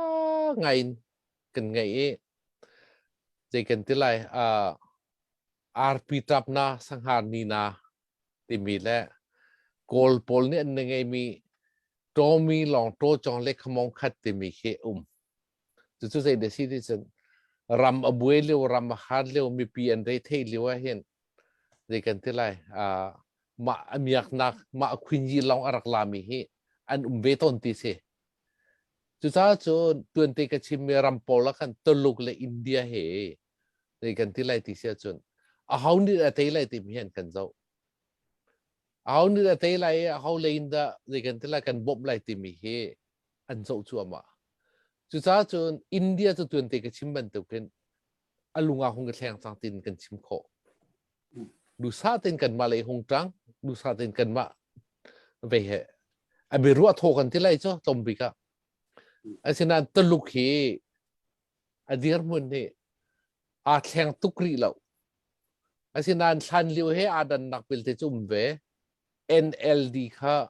ngai in kan ngei i zei kan ti lai arpi ṭap na sanghar ni na timi le Kawl pawl nih an ngeimi Tommy lawng taw cawng le khamong khat timi khi um. Cucu zei dah si ti cun ram a buai lio, ram a har lio, mipi an rei thei lio ah hin zei kan ti lai mah a miaknak mah a khwinyi lawng a rak lami hi an um ve tawn ti si. Cucaah cun tuante ka chimmi ram pawl ah khan Tuluk le India he zei kan ti lai ti si ahcun aho nih a tei lai timi hi an kan zoh. Aho nih a tei lai i aho lei in dah zei kan ti lai kan bawmh lai timi hi an zoh cuahmah. Cucaah cun India cu tuante ka chim bantukin a lung ah hung ka thleng cang tin kan chim khawh. Dusa tein kanmah lei hung ṭang, dusa tein kanmah vei he a biaruah thaw kan ti lai cu tlawm bik ah. Asinain Tuluk hi a dirhmun hi aa thleng tuk rih lo. Asinain hlan lio he aa dannak belte cu um ve. NLD kha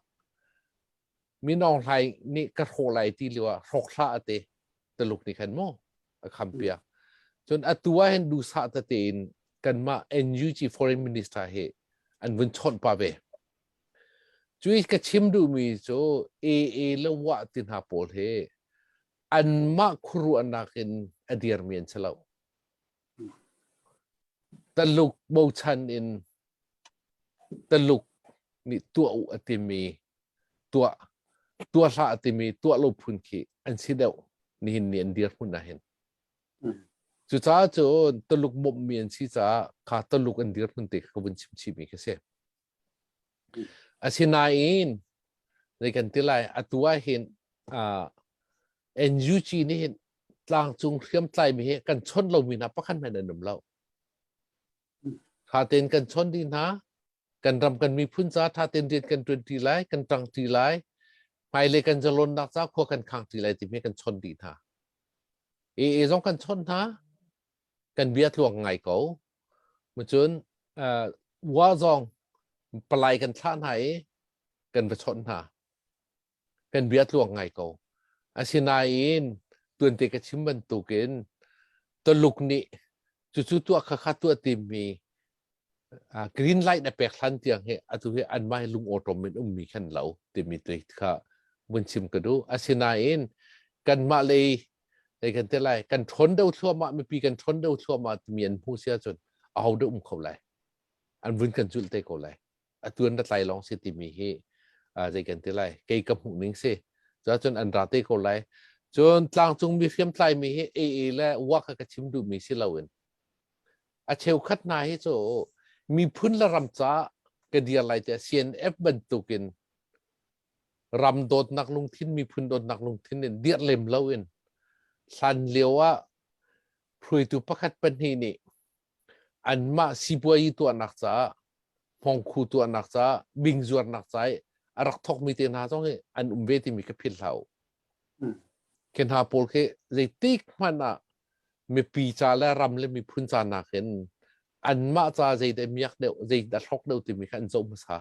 Min Aung Hlaing nih ka hrawh lai ti lio ah hrawk hlah ate Taluk nih khan mu a kham piak. Cun atu ah hin duhsah tete in kanmah NUG foreign minister hi an vun chawnh pa ve. Cui ka chim duhmi cu AA le Wah ti hna pawl hi anmah khuaruahnak in a dirmi an si lo. Taluk bochan in Taluk nih tuah u a timi tuah tuah hlah a timi tuah lo phun khi an si deuh nihin ni an dirhmun ah hin. Cucaah cun Taluk bawmhmi an si caah kha Taluk an dirhmun te kha ka vun chim chihmi khi si. Asinain zei kan ti lai atu ah hin NUG nih hin tlangcung hriamtlaimi hi kan chawnh lomi hna pakhat hmanh an um lo. Tha tein kan chawnh dih hna. Kan ram kan miphun ca tha tein rian kan ṭuan ṭi lai, kan ṭang ṭi lai. Hmailei kan zalonnak ca khua kan khang ṭi lai timi kan chawnh dih hna. AA zong kan chawnh hna. Kan bia tluang ngai ko. Cun uh, wa zong palai kan thlah hna i kan va chawnh hna. Kan bia tluang ngai ko. Asinain tuante ka chim bantukin Tuluk nih cucu tuah kha kha tuah timi green light a pek hlan tiang hi atu hi anmah hi lung awṭawm in ummi khan lo timi tu kha vun chim ka duh. Asinain kanmah lei lei kan ti lai kan ṭhawn deuh thluahmah mipi kan ṭhawn deuh thluahmah timi an hmuh si ahcun aho dah um kho lai an vun kan zulh te ko lai. Atu an ra tlai lawng si timi hi zei kan ti lai kei ka hmuh ning si cun an ra te ko lai cun tlangcung mi hriamtlai mi hi AA le wa kha ka chim duhmi si loin a cheukhat hna hi cu miphun le ram ca ka dir lai tiah CNF bantukin ram dawtnak lungthin miphun dawtnak lungthin in dirh lem loin hlan lio ah hruaitu pakhat pahnih nih anmah sipuayi tuahnak caah hmawngkhu tuahnak caah bing zuarnak ca i a rak thawkmi te hna zong hi an um ve timi ka philh hlah u. Khi hna pawl khi zeitik hmanh ah mipi ca le ram le miphun ca nakin anmah ca zeidah miak deuh zeidah hlawk deuh timi kha an zoh hmasa.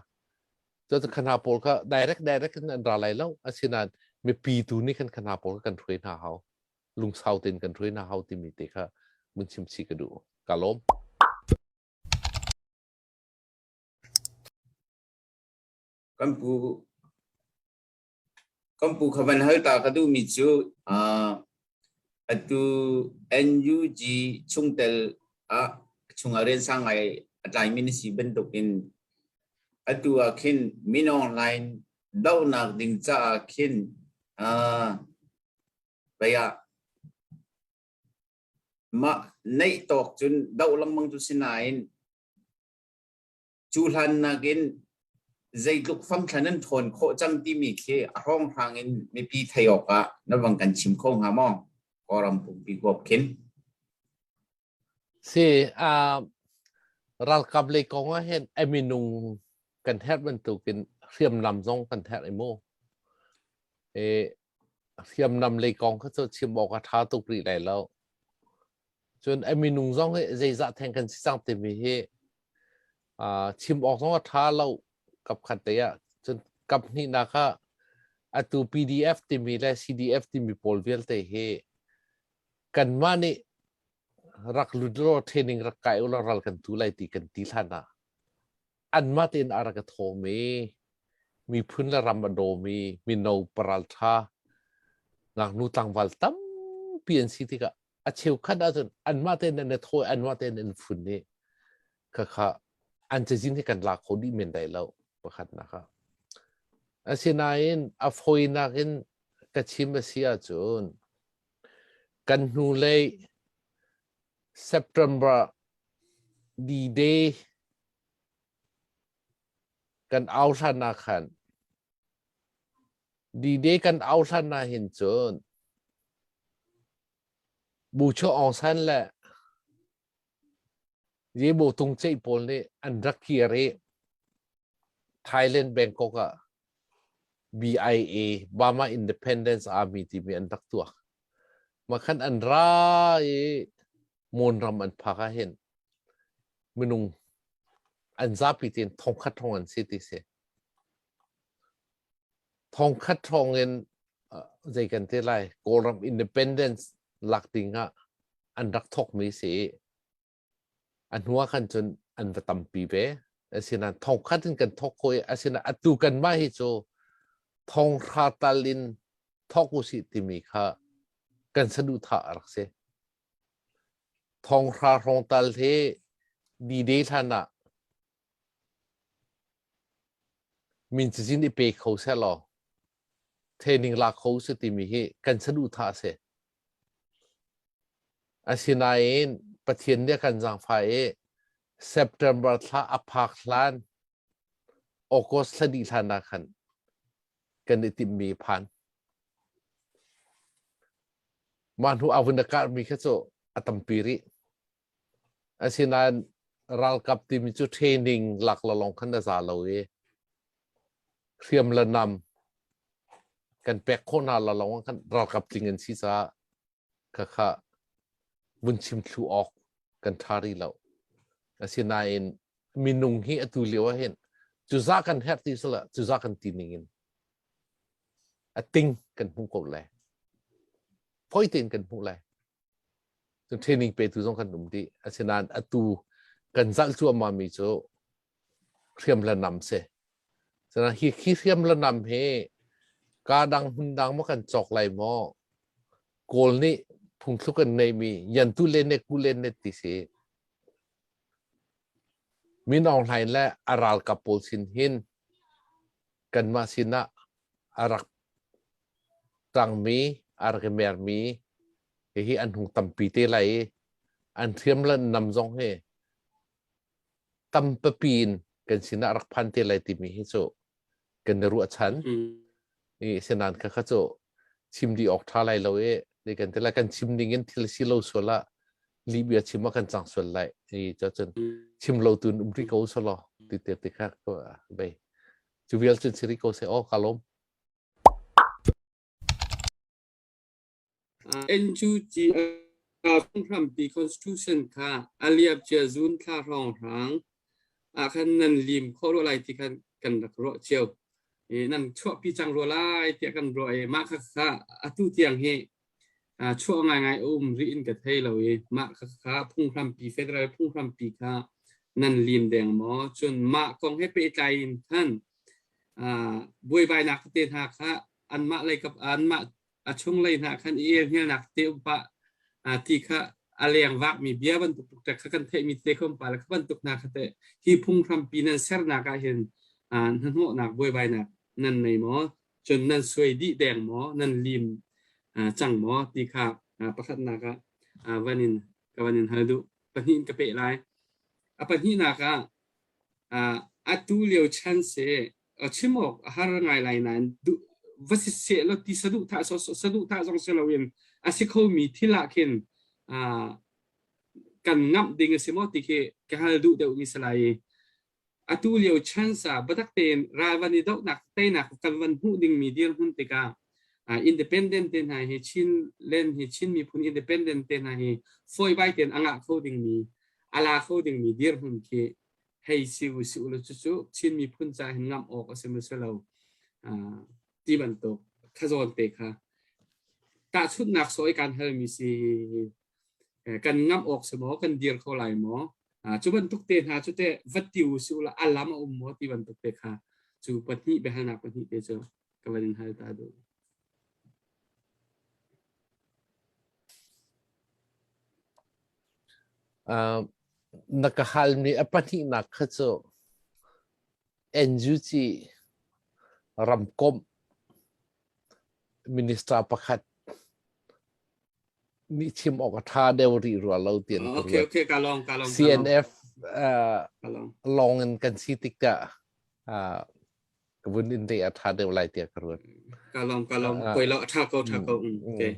Cun kha hna pawl kha direct direct in an ra lai lo. Asinain mipi tu nih khan kha hna pawl kha kan hruai hna hau. Lungsau tein kan hruai hna hau timi te kha mun chim chih ka duh. Ka lawm. Kan pu kan pu kha van hal ta ka duhmi cu uh, atu NUG chungtel ah chungah rian sang ngai a tlaimi na si bantukin atu ah khin min online dohnak ding caah khin uh, ah Mah neih tawk cun doh lengmang cu si nain cu hlan nakin zeitluk famthla nan ṭhawn khawh cang timi khi a hrawnghrang in mipi theih awkah na vang kan chim kho hnga maw? Kawlram pumpi huap khin. Si, uh, ralkap lei kong ah hin a minung kan herh bantukin hriamnam zong kan herh i mu. E, hriamnam lei kong kha cu chim awk a ṭha tuk rih lai lo. Cun a minung zong hi zeizah theng kan si cang timi hi uh, chim awk zong a ṭha lo kap khat te ah. Cun kap hnihnak ah atu PDF timi le CDF timi pawl vialte hi kanmah nih rak lut law training rak kai u law ral kan tu lai ti kan ti hlan ah anmah tein a rak i thawmi miphun le ram a dawmi mino paralṭha ngaknu tlangval tampi an si tikah a cheukhat ahcun anmah tein an i thawi anmah tein an fun i khakha an cazin hi kan lak kho dih men dai lo pakhatnak ah asinain a fawinak in ka chim a si ahcun kan hnulei September D-Day kan au hlan ah khan D-Day kan au hlan ah hin cun Bucho Aung San le Yebo Tung Ceih pawl nih an rak kir i Thailand Bangkok ah BIA Burma Independence Army timi an rak tuak. Mah khan an ra i Mon ram an phak ah hin minung an zapi tein thongkhat hrawng an si ti si. Thongkhat hrawng in zei kan ti lai Kawlram independence lak ding ah an rak thawkmi si i a hnu ah khan cun an va tampi ve. Asinain thongkhat in kan thawk ko i asinain atu kanmah hi cu thonghra tal in thawk usih timi kha kan saduhthah a rak si. Thonghra hrawng tal hi D-Day hlan ah Min cazin i pe kho sehlaw training la kho si timi hi kan saduhthah a si. Asinain Pathian nih a kan zaangfah i September thla a phak hlan August thla dih hlan ah khan kan i timhmi phan. Mah hnu a vun a karhmi kha cu a tampi rih. Asinain ralkap timi cu training lak lawng khan a za lo i hriam le nam kan pek khawh hna la lawng khan ralkap tling an si caah khakha vun chim thlu awk kan ṭha rih lo. Asinain minung hi atu lio ah hin cuza kan herh ti sila cuza kan ti ning in a ting kan hmuh ko lai. Foi tein kan hmuh lai. Cun training petu zong kan um dih. Asinain atu kan zalh cuahmah mi cu hriam le nam si. Cun hi khi hriam le nam hi ka dang hmun dang maw kan cawk lai maw? Kawl nih phungthluk an neimi yantu le ne ku le ne ti si. Min Aung Hlaing le a ralkap pawl sin hin kanmah sinah a rak tangmi, a rak i mermi hihi an hung tampi te lai i an hriam le nam zong hi tampipi in kan sinah rak phan te lai timi hi cu kan i ruahchan. I sinan kha kha cu chim dih awk ṭha lai lo i ti kan ti lai kan chim ding in thil si lo sual ah lihbia chim ah kan cang sual lai i cun chim lo tun um rih ko selaw ti te ti kha bei cu vial cun si rih ko seh aw ka lawm. NUG Phunghrampi Constitution kha a liamcia June thla hrawnghrang ah khan nan lim khawh rua lai ti khan kan rak ruah cio. I nan chuahpi cang rua lai tiah kan ruah i mah kha kha atu tiang hi chuah ngaingai a um rih in ka thei lo i mah kha kha phunghrampi federal phunghrampi kha nan lim deng maw? Cun mah kong he pehtlai in khan buaibainak tete hna kha anmah lei kap anmah a chunglei hna khan i elhnialnak te um pah ti kha a leng vakmi bia bantuk tuk kha kan theihmi te kha um pah le kha bantuk hna kha teh hi phunghrampi nan sernak ah hin hnahnawhnak buaibainak nan nei maw cun nan suai dih deng maw nan lim cang maw ti kha pakhatnak ah van in ka van in hal duh pahnih in ka peh lai a pahnihnak ah atu lio chan se chim awk a har ngai lai nain va si seh law ti saduhthah saduhthah zong si loin a si khomi thil ah khin kan ngamh ding a si maw ti khi ka hal duh deuh mi si lai i atu lio chance ah biatak tein ral van i dohnak teinak kan van hmuh dingmi dirhmun tikah independent te hna hi Chin len hi Chin miphun independent te hna hi fawibai tein a ngah kho dingmi a la kho dingmi dirhmun khi hei si u si u law cucu Chin miphun ca hin ngamh awk a si maw si lo ti bantuk khazawn te kha tahchunhnak sawi kan halmi si kan ngamh awk si maw kan dir kho lai maw cu bantuk te hna cu te va ti u si u la a lam a um maw ti bantuk te kha cu pahnih biahalnak pahnih te cu ka van in hal ta duh. Na ka halmi a pahnihnak kha cu NUG ramkomh minister pakhat nih chim awk a ṭha deuh rih rua lo tian ka Okay, okay, ka lawng, ka lawng. CNF lawng in kan si tikah ka vun in te a ṭha deuh lai tiah ka ruat. Ka lawm, ka lawm. Poi lo, a ṭha ko, ṭha ko. Okay.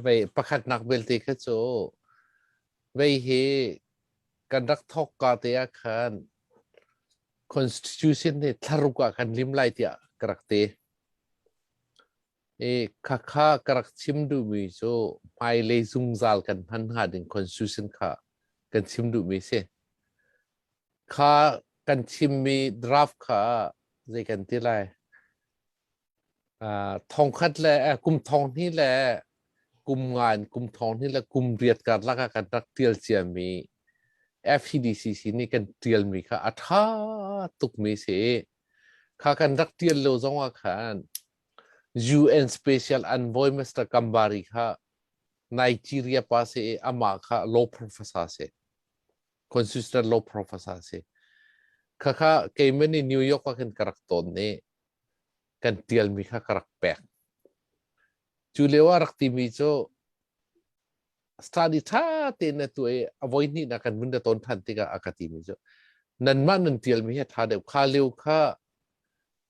Vei pakhatnak belte kha cu vei hi kan rak thawk ka te ah khan constitution nih thlaruk ah kan lim lai tiah ka rak ti. I khakha ka rak chim duhmi cu hmailei zungzal kan hman hnga ding constitution kha kan chim duhmi si. Kha kan chimmi draft kha zei kan ti lai? Thongkhat le kum thong hnih le kum nga in kum thong hnih le kum riat karlak ah kan rak ṭial ciami FCDCC nih kan ṭialmi kha a ṭha tukmi si. Kha kan rak ṭial lo zong ah khan UN Special Envoy Mr. Kambari kha Nigeria pa si i amah kha law professor si. Constitutional law professor si. Khakha keimah nih New York ah khin ka rak tawn i kan ṭialmi kha ka rak pek. Cu lio ah rak timi cu study ṭha tein na tuah i a voi hnihnak kan vun na tawn ṭhan tikah a ka timi cu nanmah nan ṭialmi hi a ṭha deuh. Kha lio kha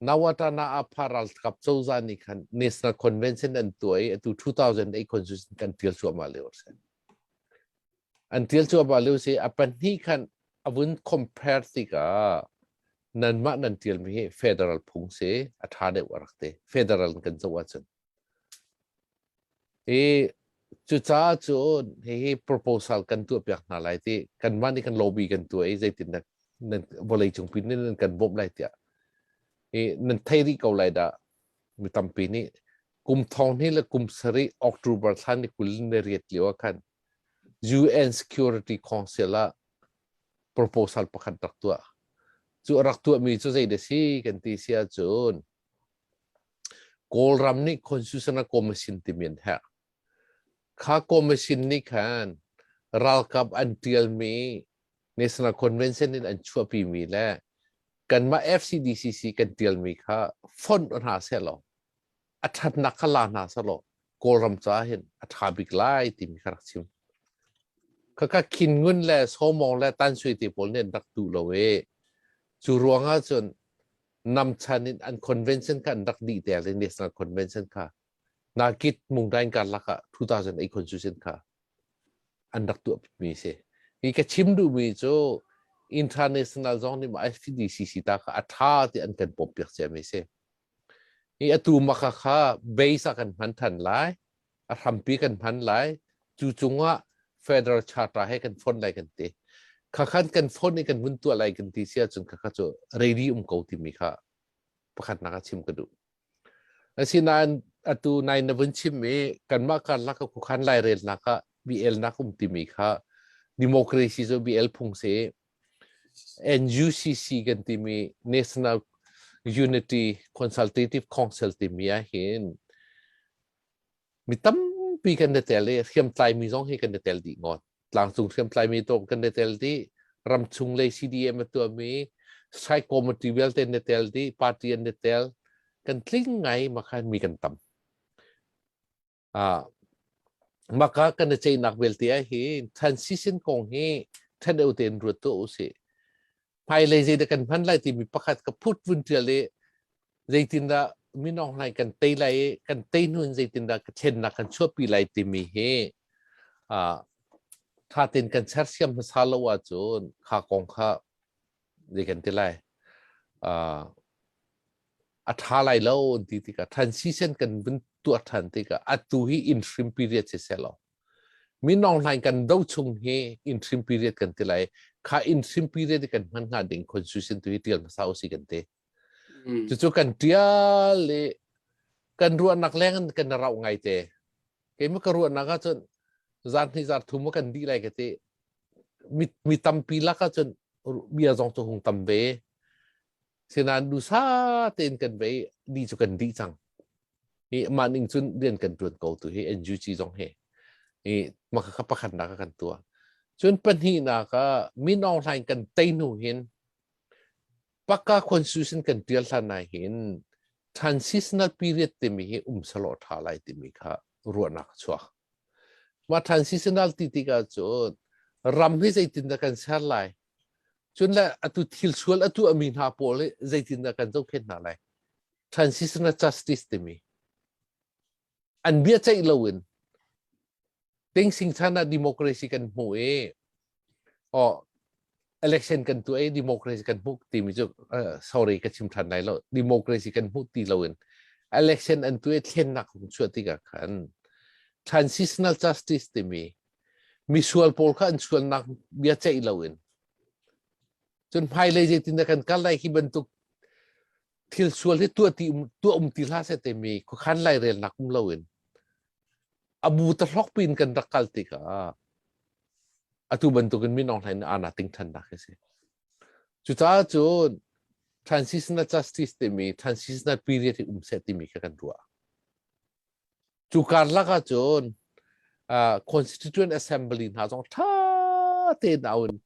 Nawatana Apha ralkap cozah nih khan National Convention an tuah i atu 2008 Constitution kan ṭial cuahmah lio a si. An ṭial cuahmah lio si a pahnih khan a vun compare tikah nanmah nan ṭialmi hi federal phung si a ṭha deuh a rak ti. Federal in kan zoh ahcun. I cucaah cun hihi proposal kan tuahpiak hna lai ti kanmah nih kan lobby kan tuah i zeitindah nan vawleicung pi nih nan kan bawmh lai tiah i nan thei rih ko lai dah mi tampi nih kum thong hnih le kum sarih October thla ni 28 lio ah khan UN Security Council ah proposal pakhat rak tuah. Cu a rak tuahmi cu zei dah si kan ti si ahcun Kawlram nih Constitutional Commission timi an herh. Kha commission nih khan ralkap an ṭialmi National Convention in an chuahpimi le kanmah FCDCC kan ṭialmi kha fonh hna sehlaw a ṭhatnak kha la hna sehlaw Kawlram caah hin a ṭha bik lai timi kha rak chim. Khakha Khin Ngun le Sawmong le Tan Sui te pawl nih an rak duh lo i cu ruangah cun namchan in an convention kha an rak dih te le National Convention kha Nakit Mungdain karlak ah 2008 Constitution kha an rak tuah mi si. Hi ka chim duhmi cu international zong nih FCDCC ta kha a ṭha ti an kan pawmpiak cia mi si. Hi atu maka kha base ah kan hman than lai, a hrampi kan hman lai, cu cungah federal charter he kan fon lai kan ti. Khakhan kan fon i kan vun tuah lai kan ti si ahcun khakha cu ready um ko timi kha pakhatnak ah chim ka duh. Asinain atu nai na vun chim i kanmah karlak a khuakhan lairelnak ah BL-nak um timi kha democracy cu BL phung si. NUCC kan timi National Unity Consultative Council timi ah hin Mi tampi kan i tel i hriamtlaimi zong hi kan i tel dih ngawt. Tlangcung hriamtlaimi to kan i tel dih, ramchung lei CDM a tuahmi, strike committee vialte an i tel dih, party an i tel. Kan tling ngai makhan mi kan tam. Ah, maka kan i ceihnak vialte ah hin transition kong hi ṭhen tein ruat tuah usih. Hmailei zeidah kan hman lai timi pakhat ka phut vun ṭial i zeitindah minong hlai kan tei lai i kan tei hnu in zeitindah ka thlennak kan chuahpi lai timi hi ṭha tein kan sersiam hmasa lo ahcun kha kong kha zei kan ti lai a ṭha lai lo an ti tikah transition kan vun tuah ṭhan tikah atu hi interim period si seh law Minong hlain kan do chung hi interim period kan ti lai. Kha interim period kan hman hnga ding constitution tu hi tial hmasa usi kan ti. Cucu kan tial i kan ruahnak leng kan rauh ngai te. Keimah ka ruahnak ahcun zan hnih zar thum kan dih lai ka ti. Mi, mi tampi lak ahcun bia zong cu hung tam ve. Sinain dusa tein kan vei di cu kan dih cang. Hi mah ning cun rian kan ṭuan ko tu hi NUG zong hi hi maka kha pakhatnak ah kan tuah. Cun pahnihnak ah Min Aung Hlaing kan tei hnu hin Paka Constitution kan ṭial hlan ah hin transitional period timi hi um selaw ṭha lai timi kha ruahnak a chuak. Mah transitional ti tikah cun ram hi zeitindah kan ser lai? Cun le atu thil sual a tuahmi hna pawl hi zeitindah kan zohkhenh hna lai? Transitional justice timi an bia ceih loin Tingsing chan ah democracy kan hmu i oh election kan tuah i democracy kan hmuh timi cu sorry ka chim than lai lo democracy kan hmuh ti loin election an tuah i thlennak hung chuah tikah khan transitional justice timi misual pawl kha an sualnak bia ceih loin cun hmailei zeitindah kan kal lai hi bantuk. Thil sual hi tuah ti um tuah um ti hlah seh timi khuakhan lairelnak um loin a bu ta hlok pin kan rak kal tikah atu bantukin min Aung Hlaing nih ana ting ṭhannak hi si. Cucaah cun transitional justice timi transitional period hi um seh timi kha kan ruah. Cu karlak ah cun Constituent Assembly hna zong ṭha tein au in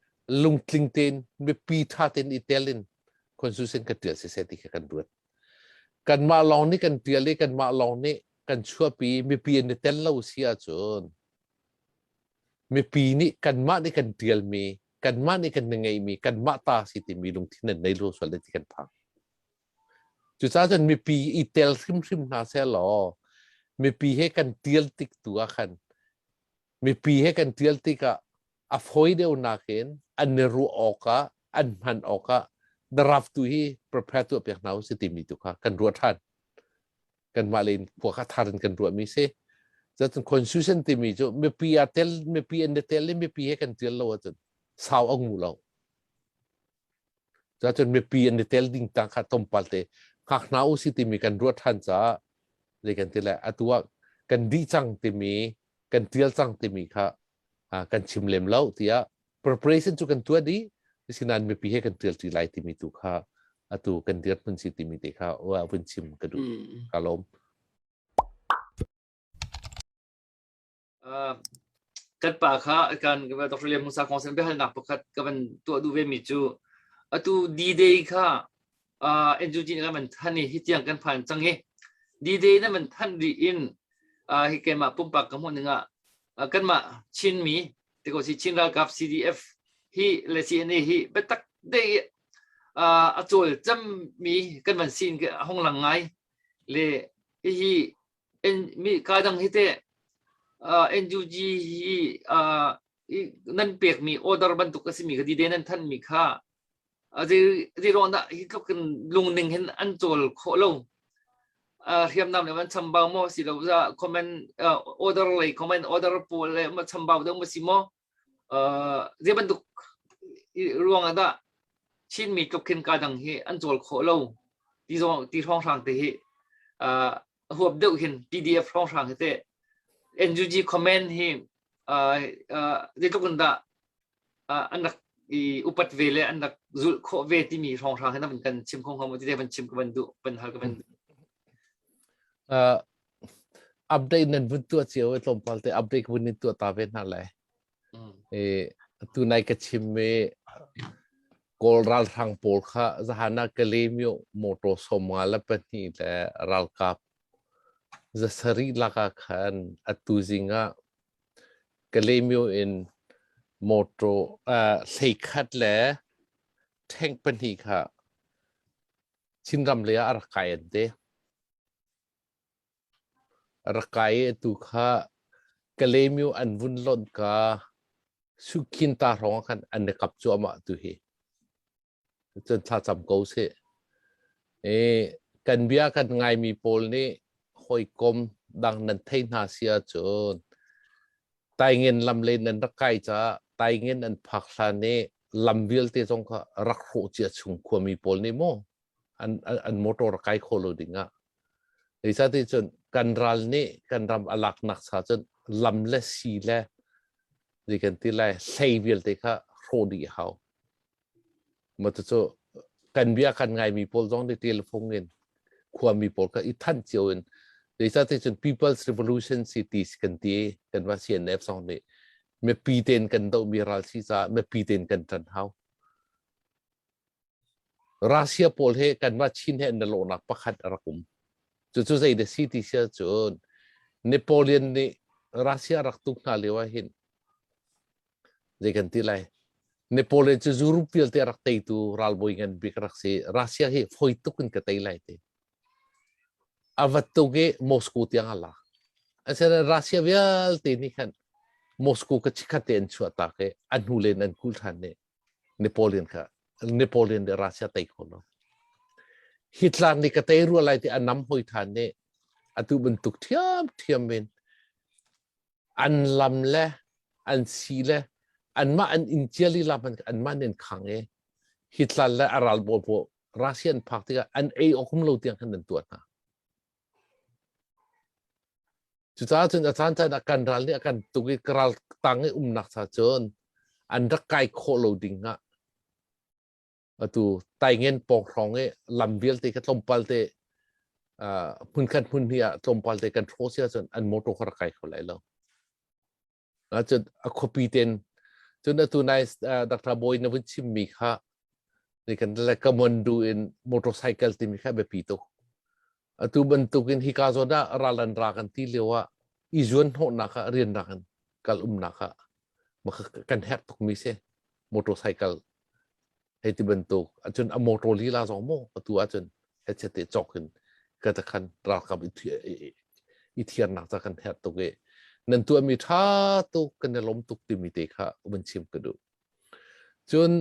lungtling tein mipi ṭha tein i tel in constitution kan ṭial siseh ti kha kan ruat. Kanmah lawng nih kan ṭial i kanmah lawng nih kan chuahpi mipi an i tel lo si ahcun mipi nih kanmah nih kan ṭialmi kanmah nih kan ngeihmi kanmah ta si timi lungthin an nei lo sual ti kan phang. Cucaah cun mipi i tel hrimhrim hna seh law mipi he kan ṭial tik tu ah khan mipi he kan ṭial tikah a fawi deuh nakin an i ruah awkah an hman awkah draft tu hi prepare tuah piak hna usih timi tu kha kan ruah ṭhan. Kanmah le in khua kha thar in kan ruahmi si. Cun constitution timi cu mipi aa tel mipi an i tel i mipi he kan ṭial lo ahcun sau a ngu lo. Cun mipi an i tel ding ta kha tlawmpal te hngak hna u si timi kan ruah ṭhan caah zei kan ti lai atu ah kan dih cang timi kan ṭial cang timi kha kan chim lem lo tiah preparation cu kan tuah dih asinain mipi he kan ṭial ṭi lai timi tu kha atu kan dirhmun si timi te kha vun chim ka duh ka lawm. Kan pa kha kan Dr. Lian Hmung Sakhong sin biahalnak pakhat ka van tuah duh ve mi cu atu D-Day kha NUG nih kan van than i hi tiang kan phan cang i D-Day na van than rih in hi keimah pumpak ka hmuh ning ah kanmah Chinmi ti ko si Chin ralkap CDF hi le CNA hi biatak te a cawl cemmi kan van sin a hung lang ngai le hihi mi ka dang hi teh NUG hi nan pekmi order bantuk a simi kha dide nan thanmi kha zeiruang dah hi tluk in lungning hin an cawl khawh lo hriamnam le man chambau maw si lo za comment order lei comment order pawl le ma chambau deuh ma si maw zei bantuk ruang ah dah Chinmi tluk khin ka dang hi an cawl khawh lo ti zong ti hrawnghrang te hi huap deuh hin PDF hrawnghrang hi te NUG comment hi zeitluk in dah an rak i upat ve le an rak zulh khawh ve timi hrawnghrang hi na van kan chim kho hnga maw ti te van chim ka van duh van hal ka van duh. Update nan vun tuah cio i tlawmpal te update vun in tuah ta ve hna lai. I tunai ka chim i Kawl ralhrang pawl kha zahan ah Kalaymyo motor 52 le ralkap 700 lakah khan atu zing ah Kalaymyo in motor 11 le tank pahnih kha Chinram lei ah a rak kai an ti. Rak kai i atu kha Kalaymyo an vun lonh ka Sukhinta hrawng ah khan an i kap cuahmah tu hi. Cun thlacam ko sih. I kan bia kan ngaimi pawl nih hawikom dang nan thei hna si ahcun Taingen lam le nan rak kai caah Taingen an phak hlan i lam vialte zong kha rak hrawh cia chung khuami pawl nih maw an, an motor rak kai kho lo ding ah zeicahti cun kan ral nih kan ram a laknak cha cun lam le si le zei kan ti lai hlei vialte kha hrawh dih hau ma cu kan bia kan ngaimi pawl zong nih telephone in khuami pawl kha i thanh cio in zeicahti cun People's Revolution si ti kan ti kan va CNF zong nih mipi tein kan dohmi ral si caah mipi tein kan ṭan hau Russia pawl he kanmah Chin he an i lawhnak pakhat a rak um. Cucu zei dah si ti si ahcun Napoleon nih Russia a rak tuk hna lio ah hin zei kan ti lai Napoleon cu Europe vialte a rak teitu ralbawi ngan bik a rak si. Russia hi fawi tuk in ka tei lai ti. A vat tuk i Moscow tiang a lak. Asinain Russia vialte nih khan Moscow ka chikkhat te an chuah tak i a hnu len an kulh ṭhan i Napoleon kha Napoleon nih Russia tei kho lo. Hitler nih ka tei rua lai ti a nam hoi ṭhan i atu bantuk ṭhiamṭhiam in an lam le an si le anmah an inn cia lila hmanh anmah nih an khang i Hitler le a ralbawi pawl. Russia an phak tikah an ei awk um lo tiang khan an tuah hna. Cucaah cun a caan caan ah kan ral nih a kan tuk i ka ral tang i umnak cha cun an rak kai khawh lo ding ah atu taingen pawng hrawng i lam vialte kha tlawmpal te hmunkhat hmun hnih ah tlawmpal te kan hrawh si ahcun an motor kha rak kai kho lai lo. Cun a khuapi ten cun atu nai Dr. Bawi na vun chimmi kha ni kan le kamondu in motorcycle timi kha biapi tuk. Atu bantukin hika zawn ah ral an ra kan ti lio ah i zuan hnawhnak ah rian rak in kal umnak ah kan herh tukmi si motorcycle hei ti bantuk acun a motor lila zong maw atu ahcun headset te cawk in ka ta khan ralkap i thiarnak ca kan herh tuk i nan tuahmi ṭha tuk kan i lawm tuk timi te kha vun chim ka duh. Cun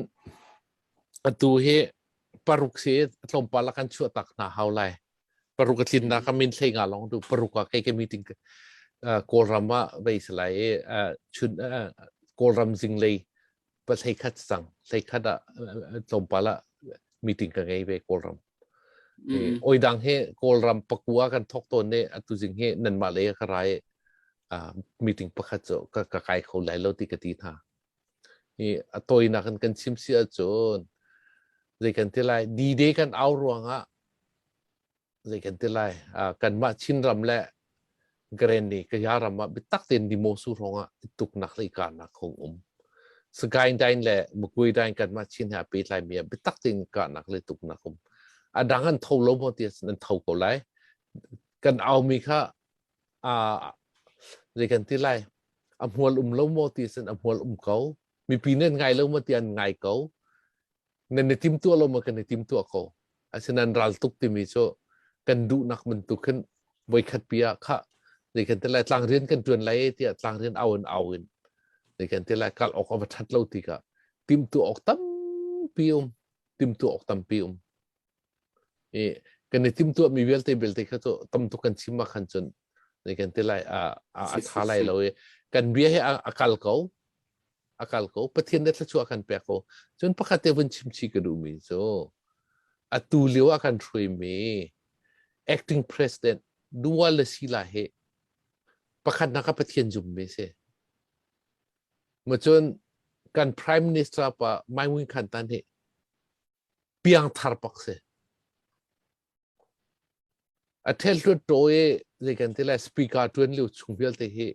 atu hi paruk si tlawmpal ah kan chuah tak hna hau lai. Paruk a tlinnak ka min thlei nga long du paruk ah kei ka meeting Kawlram ah vei salai i chun Kawlram zinglei pa 13 cang 13 ah tlawmpal ah meeting ka ngei ve Kawlram. Oi dang he Kawlram pakua kan thok tawn ne atu zing he nanmah lei ka rai meeting pakhat cu ka ka kai kho lai lo ti ka ti hna. Hi a tawinak in kan chim si ahcun zei kan ti lai D-Day kan au ruangah zei kan ti lai kanmah Chinram le Karenni Kaya ram ah biatak tein Dimosu hrawngah i tuknak le i kahnak hung um. Sagaing Dain le Makui Dain kanmah Chin he aa pehtlaimi ah biatak tein kahnak le tuknak um. A dang an tho lo maw ti ahcun an tho ko lai. Kan aumi kha zei kan ti lai a hmual um lo maw ti ahcun a hmual um ko. Mipi nih an ngai lo maw ti an ngai ko. Nan i timtuah lo maw kan i timtuah ko. Asinain ral tuk timi cu kan duhnak bantuk khin voikhat pi ah khah zei kan ti lai tlangrian kan ṭuan lai tiah tlangrian au in au in zei kan ti lai kal awk a va ṭhat lo tikah timtuah awk tampi um timtuah awk tampi um i kan i timtuah mi vialte vialte kha cu tam tuk kan chim ah khan cun zei kan ti lai a a ṭha lai lo i kan bia hi a kal ko a kal ko Pathian nih thluachuah kan pek ko cun pakhat te vun chim chih ka duhmi cu atu lio ah kan hruaimi acting president Dual le Sila hi pakhatnak ah Pathian zummi si ma cun kan prime minister pa Mai Win Khan Tan hi piangthar pak si A ṭhelhluattaw i zei kan ti lai speaker ṭuan lio chung vialte hi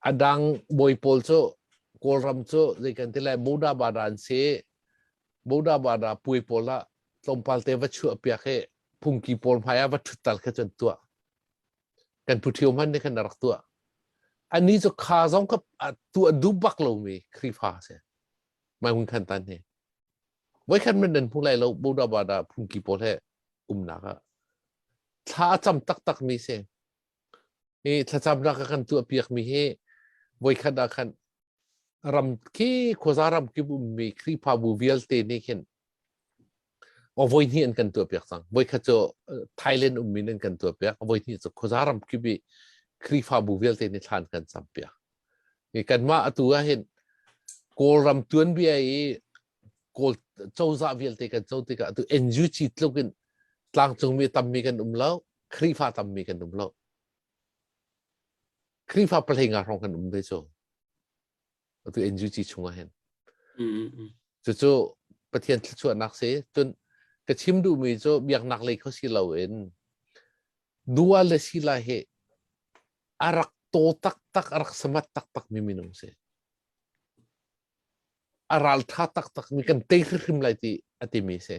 a dang bawi pawl cu Kawlram cu zei kan ti lai Buddha Bada an si. Buddha Bada puai pawl ah tlawmpal te va chuah piak i phungki pawl hmai ah va ṭhuttal kha cu an tuah. Kan pu ṭhio hmanh nih khan a rak tuah. Anih cu kha zong kha a tuah duh bak lomi Khrihfa a si. Mai Hun Khan Tan hi. Voikhat men nan hmu lai lo Buddha Bada phungki pawl he umnak ah thla a cam taktak mi si. Hi thlacamnak a kan tuah piak mi hi voikhat ah khan ram khi khuaza ram kip ummi Khrihfabu vialte nih khin o voi hnih an kan tuah piak cang. Voikhat cu Thailand ummi nan kan tuah piak. Voi hnih cu khuaza ram kip i Khrihfabu vialte nih thla an kan cam piak. Hi kanmah atu ah hin Kawlram tuanbia i Kawl cozah vialte kan co tikah atu NUG tluk in tlangcungmi tammi kan um lo, Khrihfa tammi kan um lo. Khrihfa pahlei nga hrawng kan um ve cu. Atu NUG chungah hin. Cucu Pathian thluachuahnak si. Cun ka chim duhmi cu biaknak lei kho si loin dua le sila hi a rak taw taktak, a rak samat taktak mi minung si. A raltha taktak mi kan tei hrimhrim lai ti a timi si.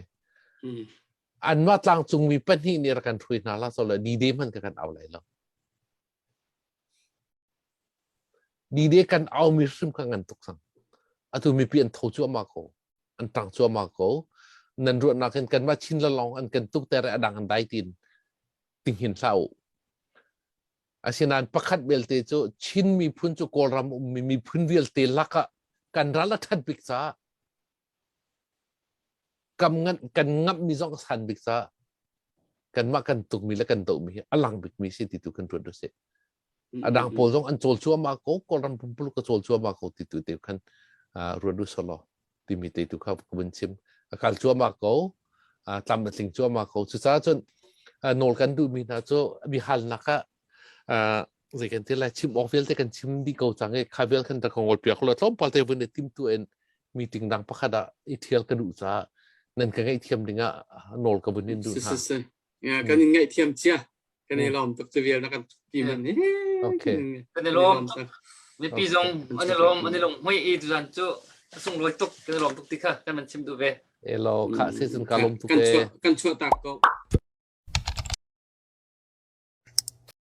Anmah tlangcung mi pahnih nih rak kan hruai hna la so le D-Day hmanh ka kan au lai lo. D-Day kan au mi hrim kha ngan tuk sang. Atu mipi an tho cuahmah ko. An tang cuahmah ko. Nan ruahnak in kanmah Chin lalong an kan tuk ter i a dang an dai tin tinghin hlah u. Asinain pakhat belte cu Chin miphun cu Kawlram ummi miphun vialte lakah kan ral a ṭhat bik caah kam ngan, kan ngamhmi zong a san bik caah kanmah kan tukmi le kan dohmi hi a lang bikmi si ti tu kan ruat usih. A dang pawl zong an cawl cuahmah ko, Kawlram pumpuluk ka cawl cuahmah ko ti tu te khan ruat u selaw timi te tu kha ka vun chim. A kal cuahmah ko. tlam a tling cuahmah ko. Cucaah cun nawl kan duhmi hna cu biahalnak ah zei kan ti lai chim awk vialte kan chim dih ko cang i kha vial khan rak ka ngol piak law tlawmpal te vun i timtu in meeting dang pakhat ah i thial ka duh caah nan ka ngaihthiam ding ah nawl ka vun in duh hna. Si si si. Kan in ngaihthiam cia. Kan i lawm tuk cu vial na kan ti man ni. Okay. Kan i lawm tuk. Mipi zong an i lawm an i lung hmui i tuzan cu a sunglawi tuk kan i lawm tuk ti kha kan van chim duh ve. Elo kha se cun ka lawm tuk e. Kan chuah tak ko.